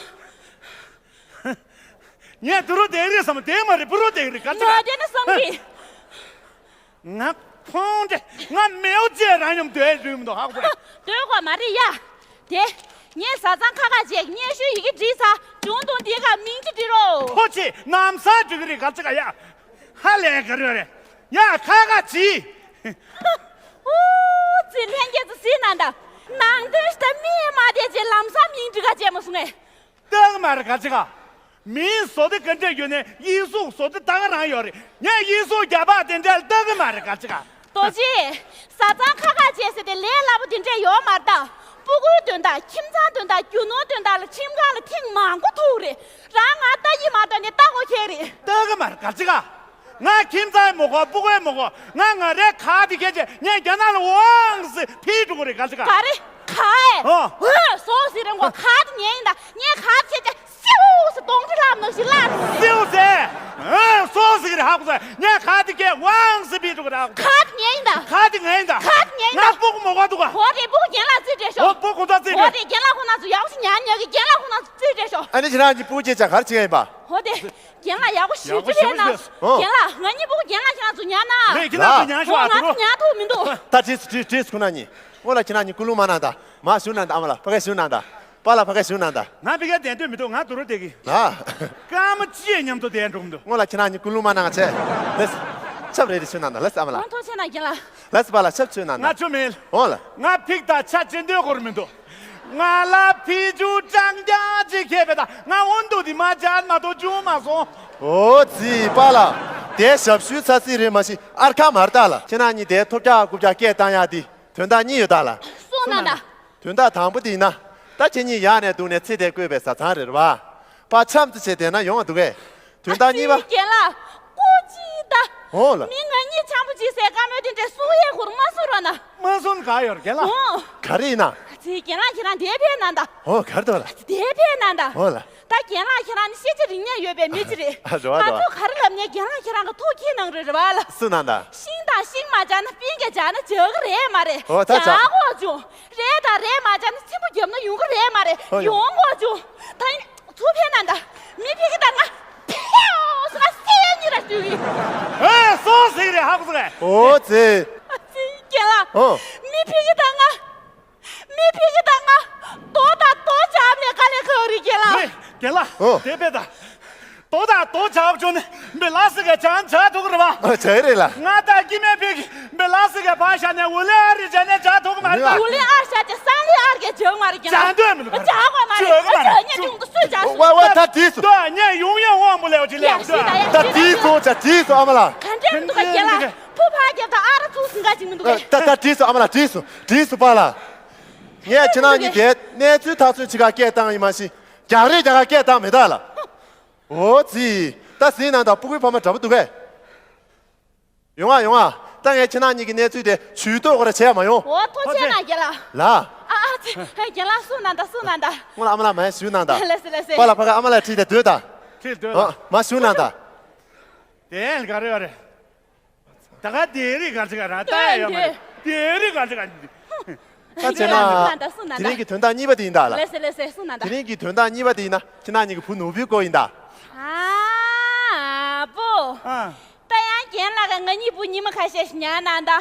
ངས་དུ་རུ་དེ་རེད་བསམ་དེ་མ་རེད་པུ་རུ་དེ་རེད་ག་ཚོད། ང་དེ་ནི་བསམ་གི། ང་ཁོང་དེ་ང་མེའུ་བཅད་རང་མཉམ་སྡོད་རུང་མི་འདུག་ཧ་གོ། སྡོད་དགོས་མ་རེད་ཡ། དེ། ངས་བཟའ་ཚང་ཁ་ཁ་བྱས་སྙན་ཞུའི་ཡི་གེ་བྲིས་ཚར། བྱུང་དུས་འདི་ག་མིང་ཅིག་བྲིས་རོགས། ཕོ་ཆེ་ནམ་སང་འགྲིག་གི་རེད་ག་ཚོད་ག་ཡ། ཧ་ལས་ག་རེ་རེད། ཡ་ཁ་ཁ་བྱིས། ཨུ་ཙི་ལྷན་རྒྱས་ཚོ་གཟིགས་གནང་དང་། ནང་དོན་ཞིག་ད་མི་མ་བསྡད་རྗེས་ལམ་སང་མིང་འབྲི་ག་བྱས་མ་སོང་ངས། ལྟ་གི་མ་རེད་ག་ཚོད་ག་མིའི་བཟོ་ལྟ་ག་འདྲ་ཡོད་ནའི་ཡིག་གཟུགས་བཟོ་ལྟ་ད་ག་རང་ཡོད་རེད། ངས་ཡིག་གཟུགས་རྒྱ་ཕག་དེ་འདྲ་ལྟ་གི་མ་རེད་ག་ཚོད་ག་རྡོ་རྗེ། བཟའ་ཚང་ཁ་ཁ་བྱས་ཟེར་ཏེ་ལས་སླ་པོ་དེ་འདྲས་ཡོད་མ་རེད་ད། སྤུ་གུའི་དོན་དག་ཁྱིམ་ཚང་དོན་དག་རྒྱུ་ནོར་དོན་དག་ལ་ཁྲིམས་ཁང་ལ་ཐེངས་མང་པོ་ཐུག་རེད། རང་ང་ལྟ་གི་མ་གཏོགས་ནི་ལྟ་དགོས་ཁེལ་རེད། ལྟ་གི་མ་རེད་ག་ཚོད་ག་ང་ཁྱིམ་ཚང་མི་དགོས། སྤུ་གུའི་མི་དགོས། ང་ང་རའི་ཁ་དེ་ཁྱེར་བྱས་ངས་རྒྱ་ནག་ལ་ཝང་ཟེར་ཕུལ་འགྲོ་གི་རེད་ག་ཚོད་ག་ག་རེ་ག་ཨེ། ཨོ། ཨོ་སོ་ཟེར་རེད་གོ་ཁ་དེ་ངའི་ཡིན་ད། ངས་ཁ་དེ་ཁྱེར་བྱས། སེའུ་ཟེར་གདོང་ཁྲི་ལྷམ་ནང་བཞིན་སླར། སེའུ་ཟེར། ཨ་སོ་ཟེར་གི་རེད་ཧ་གོ་སོང་། ངས་ཁ་དེ་ཁྱེར་ཝང་ཟེར་ཕུལ་འགྲོ་གི་རེད་ཧ་གོ་སོང་། ཁ་དེ་ངའི་ཡིན་ད། ཁ་དེ་ངའི་ཡིན་ད། ཁ་དེ་ངའི་ཡིན་ད། ང་སྤུ་གུ་མོ་ག་འདུག་ག་འོ་དེ་སྤུ་གུ་རྒན་ལགས་རྩིས་སྤྲད་ཤོག་འོ་སྤུ་གུ་ད་རྩིས་འོ་སྤྲད། དེ་རྒན་ལགས་ཁོང་རྣམ་ཚོ་ཡག་པོ་ཞིག་ཉར་ཉར་གི། རྒན་ལགས་ཁོང་རྣམ་ཚོ་རྩིས་སྤྲད་ཤོག་ཨ་ནི་ཁྱེད་རང་གི་སྤུ་གུ་སྐྱེས་ཆ་ག་རེ་བྱེད་ཡིན་པ། འོ་དེ་རྒན་ལགས་ཡག་པོ་ཞེ་ཅིག་རེད་ན། ཨོ། རྒན་ལགས་ང་གཉིས་སྤུ་གུ་རྒན་ལགས་ཁྱེད་རང་ཚོ་ཉར་ན། རེད་ཁྱེད་རང་ཚོ་ཉར་ཤོག་འོ་ཨ་ང་ཚོ་ཉར་ཐུབ་མི་འདུག་ད་བྲིས་སོ་བྲིས་བྲིས་སོ་ཁོ་ན་གཉིས། འོ་ལ་ཁྱེད་རང་གཉིས་ཀུན་སློང་མ་གནང་ད། མ་ཞུ་ན་ད་ཨ་མ་ལགས་ཕ་གིར་ཞུ་ན་ད། པཱ་ལགས་ཕ་གིར་ཞུ་ན་ད། ང་ཕ་གིར་བསྡད་འདོད་མི་འདུག་ང་དུ་རུ་བསྡད་ཀྱི། ཨ། སྐར་མ་གཅིག་མཉམ་དུ་བསྡད་འགྲོ་གི་མི་འདུག་འོ་ལ་ཁྱེད་རང་གཉིས་ཀུན་སློང་མ་གནང་བྱས། ལེས། ཆབ་རེ་རེ་ཞུ་ན་ད་ལེས་ཨ་མ་ལགས། ཨོ་ཐུགས་རྗེ་གནང་རྒན་ལགས། ལེས་པཱ་ལགས་ཆབ་མཆོད་གནང་ད། ང་ཆུ་མེད། འོ་ལ། ང་ཕིག་དང་ཆ་ཅི་འདོད་སྐོར་མི་འདུག་ང་ལ་ཕི་ཇུ་ཀྲང་རྐྱང་ཅིག་ཁྱེར་བས་ད་ང་འོན་དུ་དི་མ་ཅར་མ་གཏོགས་བྱུང་མ་སོང་། ཨོ་ཙི་པཱ་ལགས། དེ་ཞབས་ཞུའི་ཚ་ཚིག་རེད་མ་གཞི་ཨར་ཁ་མར་ད་ལ། ཁྱེད་རང་གཉིས་དེ་ཐོབ་རྒྱག་རྐུབ་རྒྱག་སྐད་བཏང་ཡག་དེ་དོན་དག་གཉིས་ཡོད་ད་ལ། གསུངས་གནང་ད། དོན་དག་དང་པོ་དེ་ཡིན་ན། ད་ཁྱེད་གཉིས་ཡག་ནས་འདུག་ནས་ཚེ་འདས་བཀོད་པའི་བཟའ་ཚང་རེད་བ། པ་འཆམ་ཙི་བྱས་བསྡད་ན་ཡོང་བ་འདུག་གས། དོན་དག་གཉིས་པ། ཨ་ཙི་རྒན་ལགས། ཀོ་ཅི་ད། འོ་ལ། མི་ང་གཉིས་འཆམ་པོ་བྱེད་སའི་བཀའ་མོལ་དེ་འདྲས་གསུང་ཡས་ཁུར་མ་གསུང་རོགས་གནང་། མ་གསུང་ག་ཡོད་རྒན་ལགས། འོ། ག་རེ་ཡིན་ན། ཨ་ཙི་རྒན་ལགས་ཁྱེད་རང་དེ་ཕེབས་གནང་ད། འོ་ག་རེ་འདུག་ལ། དེ་ཕེབས་གནང་ད། འོ་ལ། ད་རྒན་ལགས་ཁྱེད་རང་ནི་ཤེས་བྱ་རིག་གནས་ཡོད་པའི་མི་ཅིག་རེད། ཨ་རེད་བ་རེད་བ། ང་ཚོ་ག་རེ་ལབ་ནས་རྒན་ལགས་ཁྱེད་རང་གི་ཐུགས་ཁྱེར་གནང་རེད་རེད་བ་ལ། སུ་གནང་ད། ཤིང་དང་ཤིང་མ་སྦྱར་ན་པིང་གས་སྦྱར་ན་འཇག་གི་རེད་མ་རེད། འོ་ད་སྦྱར་དགོས་བྱུང་། རེད་ད་རེད་མ་སྦྱར་ན་ཚིམ་པོ་བརྒྱབ་ན་ཡོང་གི་རེད་མ་རེད། ཨོ་ཡ། ཡོང་དགོས་བྱུང་། ད་ཡིན་ཚུར་ཕེབས་གནང་ད། མི་ཕི་གི་ད་ང་ཕེའོ་སོ་ང་སེ་གཉིས་ར་ཞུ་གི། ཨེ་སོ་ཟིག་རེད་ཧ་གོ་སོང་ངས། ཨོ་ཙི། ཨ་ཙི་རྒན་ལགས། ཨོ། མི་ཕི་གི་ད་ང་། མི་ཕི་གི་ད་ང་། རྡོ་དང་རྡོ་འཇམ་ལས་དཀའ་ལས་ཁག་རེད་རྒན་ལགས། རེད་རྒན་ལགས། ཨོ། དེ་དཔེ་ད། རྡོ་དང་རྡོ་འཇམ་བྱུང་ནས་འབེ་ལ་སི་ག་ཇང་ཇ་ཐུག་རེད་བ། ཨོ་ཇ་རེད་ལ། ང་ད་ཀི་མེ་ཕི་གི་འབེ་ལ་སི་ག་ཕ་ཤ་ནས་འུ་ལེ་ཨ་རི་ཇ་ནས་ཇ་ཐུག་མ་རེད་ད། འུ་ལེ་ཨ་ཤ་ཅེ་སང་ལེ་ཨར་གེ་ཇང་མ་རེད་རྒན་ལགས། ཇང་དོན་མི་འདུག་ཇ་གོ་མ་རེད། ཇ་གོ་མ་རེད། ཇ་ཉེ་ཅུང་དུ་སུས་ཇ་སུ། ཝ་ཝ་ད་དྲིས་སོ། ད་ཉེ་ཡུང་ཡང་དབང་མོ་ལེ་བ་ཅི་ལེ་ཡ་ཤི་ད་ཡ་ད་ཤི་ད་དྲིས་སོ་ཇ་དྲིས་སོ་ཨ་མ་ལགས། ག་འདྲས་མི་འདུག་ག་རྒན་ལགས། ཕུ་ཕ་རྒྱབ་ད་ཨ་ར་ཚུགས་སུ་འགའ་ཅིག་མི་འདུག་ག་ད་ད་དྲིས་སོ་ཨ་མ་ལགས་དྲིས་སོ་དྲིས་སོ་པཱ་ལགས། ངས་ཁྱེད་རང་གཉིས་དེ་གནས་ཚུལ་ཐག་ཚུན་ཆི་ག་སྐད་བཏང་ཡིན་མ་ཤི། རྒྱག་རེས་རྒྱག་ག་སྐད་བཏང་མེད་ད་ལ། ཨོ་ཙི། ད་ཟིན་ནང་དང་སྤུ་གུའི་ཕ་མ་འདྲ་པོ་འདུག་གས། ཡོང་ཨ་ཡོང་ཨ། ད་ངས་ཁྱེད་རང་གཉིས་ཀྱི་གནས་ཚུལ་དེ་ཇུས་གཏོགས་ག་རེ་བྱས་མ་ཡོང་། ཨོ་ཐུགས་རྗེ་གནང་རྒན་ལགས། ལ། ཨ་ཨ་ཙི། རྒན་ལགས་གསུངས་གནང་ད་གསུངས་གནང་ད། སྔོན་ལ་ཨ་མ་ལགས་མ་ཞུ་གནང་ད། ལེ་སི་ལེ་སི། པཱ་ལགས་ཕ་ག་ཨ་མ་ལགས་ཁྲིད་དེ་སྡོད་ད། ཁྲིད་སྡོད་ད། ཨ་མ་ཞུ་གནང་ད། དེ་ག་རེ་ཡོད་རེད། ད་ག་དེ་རིག་ག་ཚི་ག་རང་ལྟ་ཡ་ཡོད་མ་རེད། དེ་རིག་ག་ཚི་ག་ད་བྱས་ན། དེ་རིང་གི་དོན་དག་གཉིས་པ་དེ་ཡིན་ད་ལ། ལེ་སེ་ལེ་སེ་གསུངས་ན་ད། དེ་རིང་གི་དོན་དག་གཉིས་པ་དེ་ཡིན་ན་ཁྱེད་རང་གཉིས་ཀྱི་བུ་ནོར་བུའི་སྐོར་ཡིན་ད། ཨ་ཨ་པོ། ཨ། ད་ཡང་རྒན་ལགས་ཀྱིས་ང་གཉིས་བུ་ཉི་མ་ཁ་ཤས་ཤིག་ཉར་གནང་ད་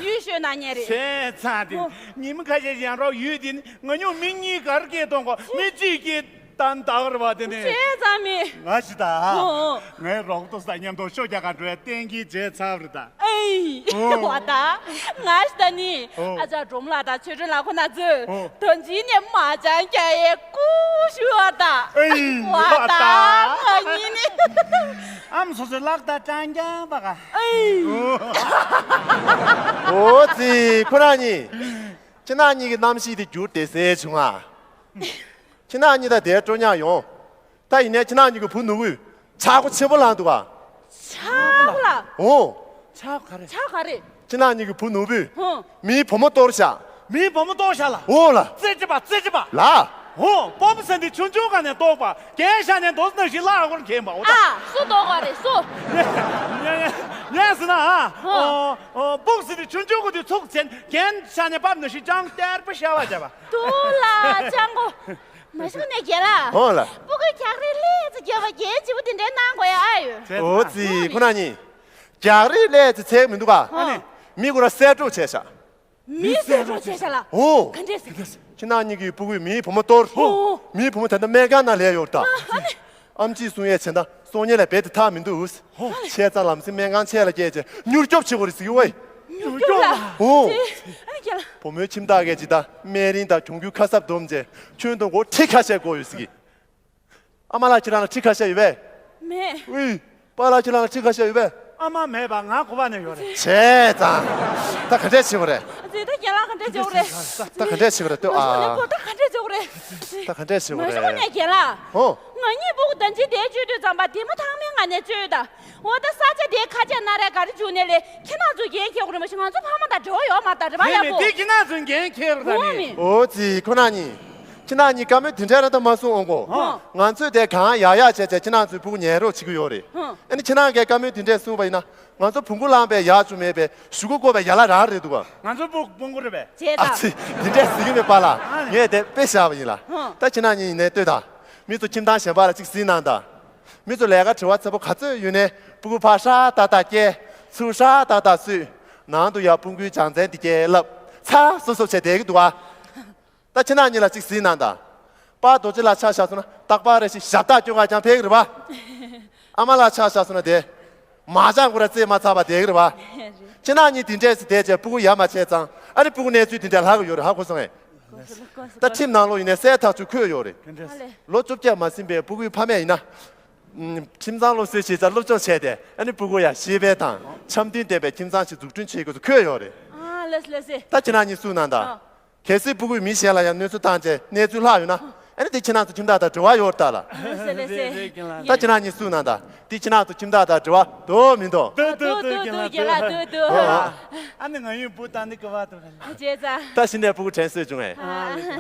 ཡུལ་ཤོད་གནང་མཁན་རེད། བྱས་ཙང་དེ་ཨོ། ཉི་མ་ཁ་ཤས་ཤིག་ཡང་རོགས་ཡུལ་དེ་ནི་ང་གཉིས་མི་གཉིས་གར་སྐད་གཏོང་གོ་མི་གཅིག་གིས། ད་འདག་རེད་བ་དེ་ནས། བྱས་ཙང་མི། ང་ཞིག་ད། ཨོ། ངའི་རོགས་པ་ཚོ་མཉམ་དུ་ཤོ་རྒྱག་ག་འགྲོ་བའི་གཏན་འཁེལ་བྱས་ཚར་རེད་ད། ཨེ། ཨོ། བ་ད། ང་ཞིག་ད་ནི། ཨོ། ཨ་ཅག་སྒྲོལ་མ་ལགས་དང་ཆོས་སྒྲོན་ལགས་ཁོ་ན་ཚོས། ཨོ། ད་ཇི་ནས་མ་ཅང་རྒྱག་ཡས་ཀུ་ཤུ་བ་ད། ཨེ། བ་ད། བ་ད། ང་གཉིས་ནི། ཨམ་སོ་སོའི་ལག་ད་ཅང་རྒྱག་པ་ག་ཨེ། ཨོ། ཨོ་ཙི་ཁོ་རང་གཉིས། ཁྱེད་རང་གཉིས་ཀྱི་རྣམ་ཤེས་དེ་འགྱུར་བདེ་སེ་བྱུང་ཨ། ཁྱེད་རྣམ་གཉིས་ད་དེར་སྤྲོ་ཉག་ཡོང་། ད་ཡིན་ནའི་ཁྱེད་རྣམ་གཉིས་ཀྱི་བུ་ནོར་བུས་ཆག་སྒོ་ཆེན་པོ་ལངས་འདུག་ག་ཆག་ལ། འོ། ཆག་ག་རེ། ཆག་ག་རེ། ཁྱེད་རྣམ་གཉིས་ཀྱི་བུ་ནོར་བུས། ཧུང་། མིའི་བུ་མོ་གཏོར་བཞག་མིའི་བུ་མོ་གཏོར་བཞག་ལ། འོ་ལ། རྩེ་གཅིག་པ་རྩེ་གཅིག་པ། ལ། འོ། སྤོབས་ཟེར་འདི་ཆུང་ཆུང་ག་ནས་གཏོར་པ། རྒན་ཤ་ནས་འདོད་ན་ཞིག་ལ་ཨ་སྒོར་མཁན་པ་འོ་ད། ཨ་སུ་གཏོར་ག་རེ་སུ། ཉན་ཟེར་ན་ཨ། ཧུང་། འོ། སྤོབས་ཟེར་འདི་ཆུང་ཆུང་ག་དུས་ཚུགས་ཟེར་རྒན་ཤ་ནས་བབས་ན་ཞིག་ཅང་གཏེར་པ་ཤ་བ་བྱས་པ། ཏུ་ལ་ཅང་གོ། མ་གཞི་ནས་རྒན་ལགས། འོ་ལ། སྤུ་གུའི་རྒྱག་རེས་ལས་ཙི་རྒྱབ་པ་རྒན་བྱིས་པོ་དེ་འདྲའི་གནང་དགོས་ཡ་ཨ་ཡོད། འོ་ཙི་ཁོ་ན་ཉིན། རྒྱག་རེས་ལས་ཙི་ཚད་མི་འདུག་ག་ཨ་ནི། མི་ཁོ་ར་གསལ་སྒྲོག་བྱས་ཤག་མི་གསལ་སྒྲོག་བྱས་ཤག་ལ། འོ། ག་འདྲས་ཟེར། ཁྱེད་རྣམ་གཉིས་ཀྱི་སྤུ་གུས་མིའི་བུ་མོ་གཏོར། འོ། མིའི་བུ་མོ་ད་ལྟ་སྨན་ཁང་ནང་ལས་ཡོད་ད། ཨ་ནི། ཨམ་ཆིས་གསུང་ཡས་བྱས་ན་སྲོག་ཉེན་ལ་རྦད་དེ་ཐག་མི་འདུག་བྱས་ཙང་ལམ་སེང་སྨན་ཁང་ཆེ་ལ་སྐྱེལ་བྱས་མྱུར་སྐྱོབ་བྱེད་དགོས་རེད་ཟེར་གྱི་ཝེ། མྱུར་སྐྱོབ་ལ། འོ། ཨ་ནི་ཁྱེད་ལ། བུ་མོའི་ཁྱིམ་བདག་གིས་ཇི་ལྟར་སྨན་རིན་དང་གྱོང་གུན་ཁ་གསབ་བསྡོམས་བྱས་ཁྱོན་བསྡོམས་སྒོར་ཁྲི་ཁ་ཤས་དགོས་ཡོད་ཟེར་གྱི། ཨ་མ་ལགས་ཁྱེད་རང་ལ་ཁྲི་ཁ་ཤས་ཡོད་པས། མེད། ཨུའི། པཱ་ལགས་ཁྱེད་རང་ལ་ཁྲི་ཁ་ཤས་ཡོད་པས། ཨ་མ་མེད་པ་ང་གོ་བ་ནས་ཡོད་རེད། བྱས་ཙང་། ད་ག་འདྲས་བྱེད་དགོས་རེད། ཟེར་ད་རྒན་ལགས་ག་འདྲས་བྱེད་དགོས་རེད། ད་ག་འདྲས་བྱེད་དགོས་རེད་ལྟོས་ཨ། ད་ག་འདྲས་བྱེད་དགོས་རེད། ད་ག་འདྲས་བྱེད་དགོས་རེད། མ་གཞི་ནས་རྒན་ལགས། ཧོ། ང་གཉིས་སྤུ་གུ་ད་ཅི་དེ་བཅོས་དུས་ཙམ་པ་དེ་མོ་ཐང་མའི་ངང་ནས་བཅོས་ད། འོ་ད་ས་ཆ་དེའི་ཁ་ཆེ་སྣ་རལ་ག་རེ་བྱུང་ནས་ལས་ཁྱེད་རང་ཚོས་འགན་འཁྱེར་དགོས་རེད། མ་གཞི་ང་ཚོ་ཕ་མ་དང་འབྲེལ་བ་ཡོད་མ་རེད་ད་རེད་པ། ཡག་པོ། དེ་ཁྱེད་རང་ཚོས་འགན་འཁྱེར་དགོས་ད་ནི། འོ་ཙི་ཁོ་ན་ཉིན། ཁྱེད་རང་གཉིས་བཀའ་མོལ་དེ་འདྲ་ར་ད་མ་གསུང་འོང་གོ་ཧོ། ང་ཚོས་དེ་གང་ཡག་ཡག་བྱས་བྱས་ཁྱེད་རང་ཚོའི་ཕྲུ་གུ་ཉལ་རོགས་བྱེད་ཀྱི་ཡོད་རེད། ཧོ། ཨ་ནི་ཁྱེད་རང་གིས་བཀའ་མོལ་དེ་འདྲས་གསུངས་པ་ཡིན་ན་ང་ཚོ་བོང་གུ་བླངས་པའི་ཡག་བཅུ་མེད་པའི་གཞུག་གུ་བཀོད་པའི་ཡག་ལ་རང་རེད་འདུག་ག་ང་ཚོ་བོང་བོང་གུ་རེད་པས། བྱས་ཨ་ཙང་། ཙི། དེ་འདྲས་ཟེར་གྱི་མེད་པ་ལ། ཨ་ནི། ངས་དེ་དཔེ་བཞག་པ་ཡིན་ལ། ཧོ། ད་ཁྱེད་རང་གཉིས་ཡིན་ནའི་ལྟོས་དང་། མི་ཚོ་ཁྱིམ་ཚང་གཞན་པ་ལ་གཅིག་གཟིགས་གནང་དང་། མི་ཚོ་ལས་ཀ་བྲེལ་བ་ཚ་པོ་ག་ཚོད་ཡོད་ནའི་སྤུ་གུ་ཕར་ཧྲ་ཏག་ཏག་སྐྱེལ། ཚུར་ཧྲ་ཏག་ཏག་བསུས། ནང་དུ་ཡར་སྤུ་གུའི་སྦྱང་ཚན་འདི་སྐྱེལ་ལབ། ཚ་སོབ་སོབ་བྱས་བསྡད་ཀྱི་འདུག་ག་ད་ཁྱེད་རང་གཉིས་ལ་གཅིག་གཟིགས་གནང་དང་། པཱ་རྡོ་རྗེ་ལགས་ཆ་བཞག་སོང་ན་རྟག་པར་རེ་ཞིག་ཞབས་སྟེགས་སྐྱོང་ག་ཀྱང་ཕེབས་ཀྱི་རེད་པ། ཨ་མ་ལགས་ཆ་བཞག་སོང་ན་དེ། མ་ཅང་ཁོ་ར་རྩེས་མ་ཚར་བ་བསྡད་ཀྱི་རེད་པ། ཁྱེད་རང་གཉིས་དེ་འདྲས་སེ་བསྡད་བྱས་སྤུ་གུ་ཡར་མ་བྱས་ཙང་ཨ་ནི་སྤུ་གུ་གནས་ཚུལ་དེ་འདྲས་ལྷག་གི་ཡོད་རེད། ཧ་གོ་སོང་ངས། ད་ཁྲིམས་ནང་ལོགས་ཡིན་ནའི་གསལ་ཐག་ཆོད་འཁོད་ཡོད་རེད། ལོ་བཅོ་བརྒྱད་མ་ཟིན་པའི་སྤུ་གུའི་ཕ་མས་ཡིན་ན། ཁྲིམས་གཙང་སློབ་གསོའི་གཞི་རྩར་སློབ་སྦྱོང་བྱས་ཏེ་ཨ་ནི་སྤུ་གུ་ཡང་ཤེས་དཔལ་དང་འཆམ་མཐུན་ལྡན་པའི་ཁྱིམ་ཚང་ཞིག་འཛུགས་སྐྲུན་བྱེད་དགོས་ཚུལ་འཁོད་ཡོད་རེད། ཨ་ལགས་སོ་ལགས་སོ། ད་ཁྱེད་རང་གཉིས་གསུངས་གནང་དང་། ཨ། གལ་སྲིད་སྤུ་གུས་མི་གཞན་ལ་ཡང་གནོད་འཚེ་བཏང་བྱས་གནས་ཚུལ་ལྷག་ཡོད་ན། ཨ་ནི་དེ་ཁྱེད་རང་ཚོ་ཁྱིམ་བདག་དང་འབྲེལ་བ་ཡོད་རེད་ད་ལ། ལགས་སོ་ལགས་སོ། ད་ཁྱེད་རང་གཉིས་གསུངས་གནང་དང་། དེ་ཁྱེད་རང་ཚོ་ཁྱིམ་བདག་དང་འབྲེལ་བ་འདུག་མི་འདུག་འདུག་འདུག་འདུག་རྒན་ལགས་འདུག་འདུག་ཨ་ནི་ང་ཡུལ་བུ་བཏང་ནི་གི་བ་འདུག་རེད། བྱས་ཙང་། ད་ཕྱི་ནས་སྤུ་གུ་དྲན་གསོས་བྱུང་ངས། ཨ་ལགས།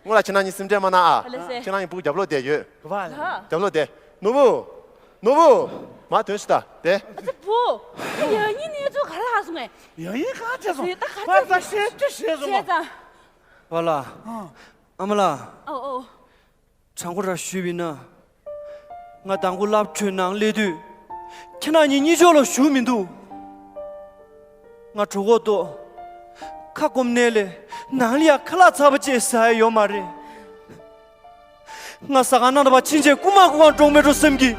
སྔོན་ལ་ཁྱེད་རང་གཉིས་སེམས་ཁྲལ་མ་གནང་ཨ། ལགས་སོ། ཁྱེད་རང་གཉིས་སྤུ་གུ་རྒྱབ་ལོགས་བསྡད་ཡོད། གི་བ་ལ། རྒྱབ་ལོགས་བསྡད། ནོར་བུ། ནོར་བུ། མ་དོན་ཞིག་ད་བསྡད། ཨ་ཙི་བུ། ཡང་སྙིང་གནས་ཚུལ་ག་རེ་ལྷག་སོང་ངས། ཡང་སྙིང་ག་བྱས་སོང་། ད་ག་བ་ད་བཤད་རྒྱུ་བཤད་སོང་བ། བྱས་ཙང་། བ་ལ། ཨ། ཨ་མ་ལགས། ཨོ་ཨོ། དྲང་པོ་ར་ཞུས་པ་ཡིན་ན། ང་དང་པོ་སློབ་གྲྭའི་ནང་སླེབས་དུས། ཁྱེད་རྣམ་གཉིས་གཉིད་ལོག་ལ་བཞུགས་མི་འདུག་ང་གྲོད་ཁོག་ལྟོགས། ཁ་སྐོམ་ནས་ལས་ནང་ལ་ཡ་ཁ་ལག་ཚ་པོ་ཅིག་ཟ་ཡ་ཡོད་མ་རེད། ང་ཟ་ཁང་ནང་ལ་ཕར་ཕྱིན་བྱས་རྐུ་མ་རྐུ་གང་འགྲོ་མེད་འགྲོ་བསམ་གི།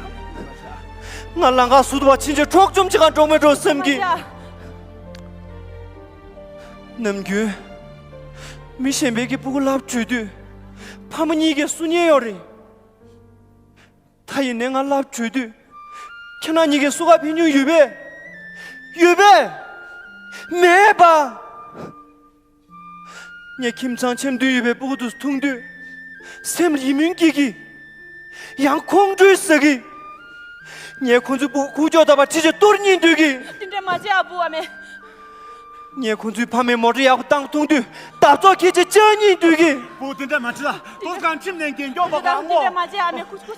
ང་ལམ་ཁ་ཟུར་དུ་ཕར་ཕྱིན་བྱས་འཕྲོག་བཅོམ་བྱེད་གང་འགྲོ་མེད་འགྲོ་བསམ་གི། ནམ་རྒྱུན། མི་གཞན་པའི་གི་སྤུ་གུ་སློབ་གྲྭ་བྲོས་དུས། ཕ་མ་གཉིས་ཀས་བསུ་མཁན་ཡོད་རེད། ད་ཡིན་ནའི་ང་སློབ་གྲྭ་བྲོས་དུས། ཁྱེད་རྣམ་གཉིས་ཀས་བསུ་ག་ཕེབས་མྱོང་ཡོད་པས། ཡོད་པས། མེད་པ། ངས་ཁྱིམ་ཚང་འཆམ་མཐུན་ཡོད་པའི་སྤུ་གུ་དེ་ཚོ་མཐོང་དུས། སེམས་ལ་ཡིད་སྨོན་སྐྱེ་གི། ཡང་ཁོང་ཁྲོ་ཟ་གི། ངས་ཁོང་ཚོའི་སྤུ་གུ་ཁུག་ཀྱོག་ལྟ་བུ་ཁྲིད་བྱས་གཏོར་སྙིང་འདོད་གི། དེ་འདྲ་མ་བྱེད་ཨ་བུ་ཨ་མས། ངས་ཁོང་ཚོའི་ཕ་མས་མོ་ཊ་ཡག་པོ་བཏང་མཐོང་དུས་འདབ་ཙོག་ཁྱེར་བྱས་བཅག་སྙིང་འདོད་གི། བུ་དེ་འདྲ་མ་བྱེད་ལ། དོ་གང་ཁྲིམས་ནས་འགན་སྐྱོང་བ་གང་ངོ་། དེ་འདྲ་མ་བྱེད་ཨ་མས། ཁུ་ཁུ།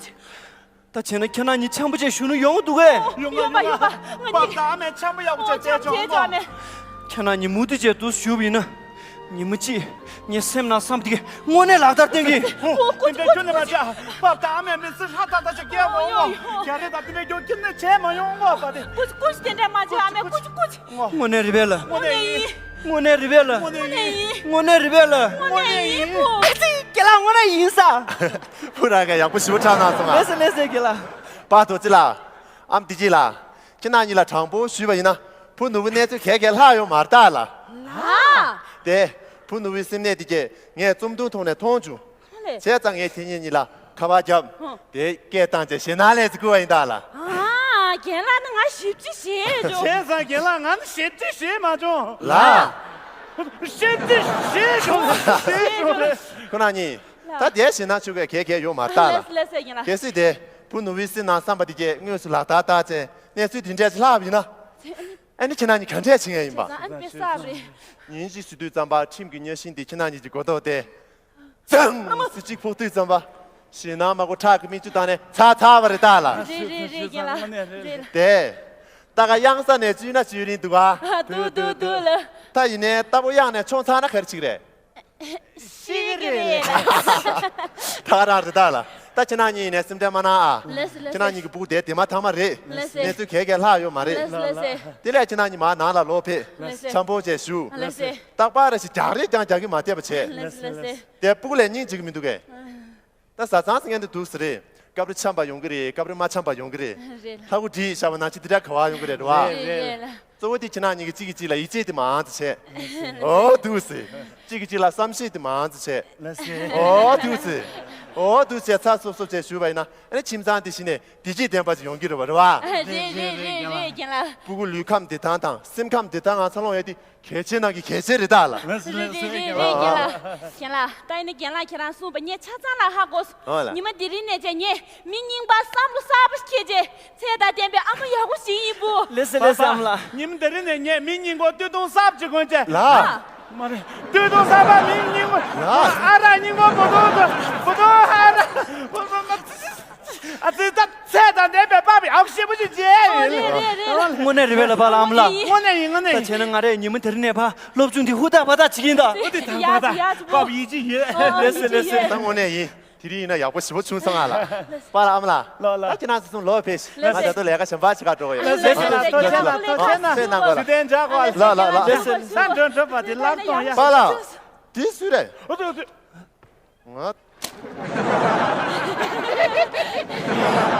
ད་བྱས་ན་ཁྱེད་རྣམ་གཉིས་འཆམ་པོ་བྱས་བཞུགས་ན་ཡོང་གི་འདུག་གས། ཡོང་གི་ཡོང་གི་ཡོང་གི། པཱ་དང་ཨ་མས་འཆམ་པོ་ཡག་པོ་བྱས་བྱས་བྱུང་ངོ་། ཁྱེད་རྣམ་གཉིས་མུ་མཐུད་བྱས་འདུག་བཞུགས་པ་ཡིན་ན། ཉི་མ་གཅིག་ངའི་སེམས་ནང་བསམ་དེ་གས་དངོས་གནས་ལག་བསྟར་བསྟན་གི། དེ་འདྲ་ཁྱོན་ནས་མ་བྱ། པཱ་དང་ཨ་མས་མི་ཚེ་ཧྲ་ཏག་ཏག་ཅིག་སྐྱེལ་དགོས་ངོ་། རྒྱ་རེད་ད། དེ་འདྲ་ཁྱོད་ཁྱིམ་ནས་བྱས་མ་ཡོང་ངོ་པ་དེ། ཀུ་ཅི་ཀུ་ཅི། དེ་འདྲ་མ་བྱེད་ཨ་མས། ཀུ་ཅི་ཀུ་ཅི། དངོས་གནས་རེད་པས་ལ། དངོས་གནས་ཡིན། དངོས་གནས་རེད་པས་ལ། དངོས་གནས་ཡིན། དངོས་གནས་རེད་པས་ལ། དངོས་གནས་ཡིན་བུ། ཨ་ཙི། རྒན་ལགས་དངོས་གནས་ཡིན་ས། བུ་རང་གིས་ཡག་པོ་ཞེ་པོ་ཁྲིད་གནང་སོང་ང་། ལགས་སོ་ལགས་སོ་རྒན་ལགས། པཱ་རྡོ་རྗེ་ལགས། ཨ་མ་བདེ་སྐྱིད་ལགས། ཁྱེད་རྣམ་གཉིས་ལ་དྲང་པོ་ཞུས་པ་ཡིན་ན་བུ་ནོར་བུ་གནས་ཚུལ་ག་གེ་ལྷག་ཡོད་མ་རེད་ད་ལ། ལགས། དེ། བུ་ནོར་བུའི་སེམས་ནད་དེ་གས་ངས་རྩོམ་ཐུང་ཐོག་ནས་མཐོང་བྱུང་། ལགས། བྱས་ཙང་ངས་ཁྱེད་གཉིས་གཉིས་ལ་ཁ་པར་བརྒྱབ། ཧུང་། དེ་སྐད་བཏང་བྱས་ཞེད་སྣང་ལས་ཚིག་བསྐུར་བ་ཡིན་ད་ལ། ཨ། རྒན་ལགས་ནི་ང་ཞེ་པོ་ཅིག་ཞེད་བྱུང་། བྱས་ཙང་རྒན་ལགས་ང་ནི་ཞེ་པོ་ཅིག་ཞེད་མ་བྱུང་། ལགས། ཞེ་པོ་ཅིག་ཞེད་བྱུང་། ཞེད་བྱུང་། ཁོ་རང་གཉིས། ད་དེ་བྱས་ན་ཆུ་གས་གས་གས་ཡོད་མ་རེད་ད་ལ། ལགས་སེ་ལགས་སེ་རྒན་ལགས། གལ་སྲིད་དེ་བུ་ནུ་བི་སི་ནང་བསམ་པ་དེ་གས་དངོས་སུ་ལག་བསྟར་བསྟར་བྱས་གནས་ཚུལ་དེ་འདྲས་ཅིག་ལྷག་པ་ཡིན་ན། ཨ་ནི་ཁྱེད་རང་གཉིས་ག་འདྲས་བྱེད་ངེས་ཡིན་པ། ཨ་ནི་དཔེ་བསགས་རེད། ཉིན་གཅིག་ཟེར་དུས་ཙམ་པ་ཁྲིམས་ཀྱི་གཉའ་ཤིང་དེ་ཁྱེད་རང་གཉིས་ཀྱི་མགོ་ཐོག་དེ། ཙང་ཟེར་གཅིག་ཕོག་དུས་ཙམ་པ། ཞེད་སྣང་མ་གོ་ཁྲག་གི་མིག་ཆུ་བཏང་ནས་ཚ་ཚ་བ་རེད་ད་ལ། རེད་རེད་རེད་རྒན་ལགས་རེད་ལགས། དེ། ད་ག་གཡང་ས་ནས་བཅུས་ན་བཅུས་རིན་འདུག་ག། ཨ་འདུག་འདུག་འདུག་ལགས། ད་ཡིན་ནའི་ལྟ་བུ་གཡང་ནས་མཆོང་ཚར་ན་ག་རེ་བྱེད་ཀྱི་རེད། ཤི་གི་རེད་ལགས། ད་ག་རང་རེད་ད་ལ། ད་ཁྱེད་རང་གཉིས་ཡིན་ནའི་སེམས་ཁྲལ་མ་གནང་ཨ། ལགས་སེ་ལགས་སེ། ཁྱེད་རང་གཉིས་ཀྱི་སྤུ་གུ་དེ་དེ་མ་ཐག་མ་རེད། ལགས་སེ། གནས་ཚུལ་གས་གས་ལྷག་ཡོད་མ་རེད། ལགས་སེ་ལགས་སེ། དེ་ལས་ཁྱེད་རང་གཉིས་མར་ནང་ལ་ལོག་ཕེབས། ལགས་སེ། འཆམ་པོ་བྱས་བཞུགས། ལགས་སེ། རྟག་པར་རེ་ཞིག་རྒྱག་རེས་ཀྱང་རྒྱག་གི་མ་བསྡད་པ་བྱས། ལགས་སེ་ལགས་སེ། དེ་སྤུ་གུ་ལ་སྙིང་རྗེ་གི་མི་འདུག་གས། ད་བཟའ་ཚང་ཟེར་མཁན་དེ་འདུག་ཟེར་རེད། སྐབས་རེ་འཆམ་པ་ཡོང་གི་རེད། སྐབས་རེ་མ་འཆམ་པ་ཡོང་གི་རེད། རེད། ལྷ་སྐུ་བྲིས་བཞག་པ་ནང་བཞིན་དེ་འདྲ་ག་བ་ཡོང་གི་རེད་རེད་བ། རེད་རེད་ལགས། གཙོ་བོ་དེ་ཁྱེད་རང་གཉིས་ཀྱིས་གཅིག་གིས་གཅིག་ལ་ཡིད་ཆེས་དེ་མང་ཙམ་བྱས། ཨོ་འདུག་ཟེར། གཅིག་གིས་གཅིག་ལ་བསམ་ཤེས་དེ་མང་ཙམ་བྱས། ལགས་སེ། ཨོ་འདུག་ཟེར། ཨོ་འདུག་བྱས་ཚ་སོབ་སོབ་བྱས་བཞུགས་པ་ཡིན་ན་ཨ་ནི་ཁྱིམ་ཚང་དེ་གཞི་ནས་བདེ་སྐྱིད་ལྡན་པ་ཞིག་ཡོང་གི་རེད་བ་རེད་བ། རེད་རེད་རེད་རེད་རྒན་ལགས། སྤུ་གུ་ལུས་ཁམས་བདེ་ཐང་དང་སེམས་ཁམས་བདེ་ཐང་ངང་འཚར་ལོངས་ཡོད་དེ། གལ་ཆེ་ནང་གི་གལ་ཆེ་རེད་ད་ལ། རེད་རེད་རེད་རེད་རྒན་ལགས། རྒན་ལགས། ད་ཡིན་ན་རྒན་ལགས་ཁྱེད་རང་གསུངས་པ་ངས་ཆ་ཚང་ལ་ཧ་གོ་སོང་། ཨོ་ལ། ཉི་མ་དེ་རིང་ནས་བྱས་ངས་མི་རྙིང་པ་བསམ་བློ་གསར་པ་ཞིག་འཁྱེར་བྱས་ཚད་དང་ལྡན་པའི་ཨ་མ་ཡག་པོ་ཞིག་ཡིན་པོ། ལགས་སེ་ལགས་སེ་ཨ་མ་ལགས། ཉི་མ་དེ་རིང་ནས་ངས་མི་རྙིང་པ་སྟོད་ཐུང་གསར་པ་ཅིག་གོན་བྱས། ལགས། མ་རེད། སྟོད་ཐུང་གསར་པ་མི་རྙིང་པ། ལགས། ཨ་ར་རྙིང་པ་བོ་ཐུང་བོ་ཐུང་ཨ་ར་བོ་བོ་མ། ཨ་ཙི་ད་ཚད་དང་ལྡན་པའི་པགས་པའི་ཨག་ཤེས་པོ་ཞིག་བྱས། ཨོ་རེད་རེད་རེད། དངོས་གནས་རེད་པས་ལགས་པཱ་ལགས་ཨ་མ་ལགས། དངོས་གནས་ཡིན། དངོས་གནས་ད་ཡིན། བྱས་ན་ང་རས་ཉི་མ་དེ་རིང་ནས་ཕར་སློབ་སྦྱོང་དེ་ཧུར་ཐག་པ་ཐག་བྱེད་ཀྱི་ཡིན་ད། ཨོ་དེ་ད་ཡ་ད་ཡ་ད་པགས་པའི་ཡིད་ཆེས་ཡོད། ཨོ་ལགས་སེ་ལགས་སེ། ད་དངོས་གནས་ཡིན། དེ་རིང་ཡིན་ན་ཡག་པོ་ཞེ་པོ་བྱུང་སོང་ང་ལ། པཱ་ལགས་ཨ་མ་ལགས། ལགས་ལགས། ད་ཁྱེད་རང་ཚོ་གསུམ་ལོག་ཕེབས་ཤིག་ང་ད་དུང་ལས་ཀ་གཞན་པ་ཞིག་ག་འགྲོ་གི་ཡོད། ལགས་སེ་ལགས། ཐུགས་རྗེ་ཆེ་ལགས། ཐུགས་རྗེ་ཆེ་གནང་དགོས་ལགས། ཞུ་དན་འཇགས་གོ་ལགས། ལགས་ལགས་ལགས། ལགས་སེ། ད་འགྲོ་འགྲོ་པ་དེ་ལགས་གཏོང་ཡ། པཱ་ལགས། དེ་སུ་རེད། ཨོ་དེ་ཨོ་དེ། ང་།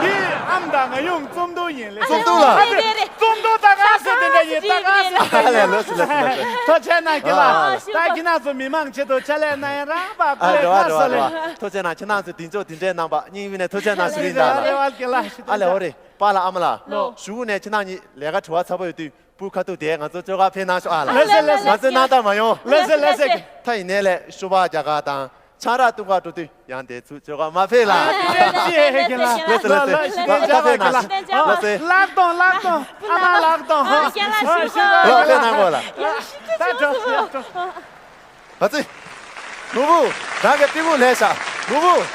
འདི་ཨ་མ་དང་ང་ཡུམ་ཙུམ་ཏུ་ཡིན་ལེ། ཙུམ་ཏུ་ལ། ཨ་ཙི། ཙུམ་ཏུ་ད་ག་སེ་དེ་འདྲ་ཡིན། ད་ག་སེ་དེ་འདྲ་ཡིན། ལགས་སེ་ལགས་སེ་ལགས་སེ། ཐུགས་རྗེ་ཆེ་གནང་གི་ལགས། ད་ཁྱེད་རང་ཚོ་མི་མང་ཆེད་དུ་ཕྱག་ལས་གནང་ཡ་རང་པ་ཨ་ཀུ་ལེ་རེ་བ་ཁ་རེ་བ་སོ་རེ་ལེ། བ། ཐུགས་རྗེ་གནང་། ཁྱེད་རང་ཚོ་གདེང་འཇོག་དེ་འདྲའི་གནང་པ་སྙིང་དབུས་ནས་ཐུགས་རྗེ་གནང་ཞུ་གི་ཡིན་ད་ལགས། རེ་བ་གི་ལགས། ཨ་ལེ་ཨོ་རེད། པཱ་ལགས་ཨ་མ་ལགས། ལགས། གཞུག་གུ་ནས་ཁྱེད་རང་གཉིས་ལས་ཀ་དྲི་བ་ཚ་པོ་ཡོད་དུས། སྤུ་ཁ་ཐུག་དེ་ང་ཚོ་བཅོ་ཁ་ཕེབས་གནང་ཤོག་ཨ་ལ། ལགས་སེ་ལགས་སེ། ང་ཚོའི་སྣང་དག་མ་ཡོང་། ལགས་སེ་ལགས་སེ། ལགས་སེ། ད་ཡིན་ནའི་ལས་ཤོ་སྦག་རྒྱག་ག་དང་ཆང་རག་བཏུང་ག་འགྲོ་དུས་ཡང་དེ་ཚུར་བཅོ་ཁ་མ་ཕེབས་ལ། ལགས་སེ་ལགས་སེ། ལགས་སེ་ལགས་སེ། ལགས་སེ། ལགས་སེ། ལགས་སྟོང་ལགས་སྟོང་། ཨ་མ་ལགས་སྟོང་། ལགས་སེ་ལགས་སེ། ལགས་སེ་གནང་དགོས་ལ། ད་འགྲོ་ཡ་འགྲོ། ཨ་ཙི། ནོར་བུ། རང་གི་སྤྲིན་ཕུང་ལེན་ཤག་ནོར་བུ།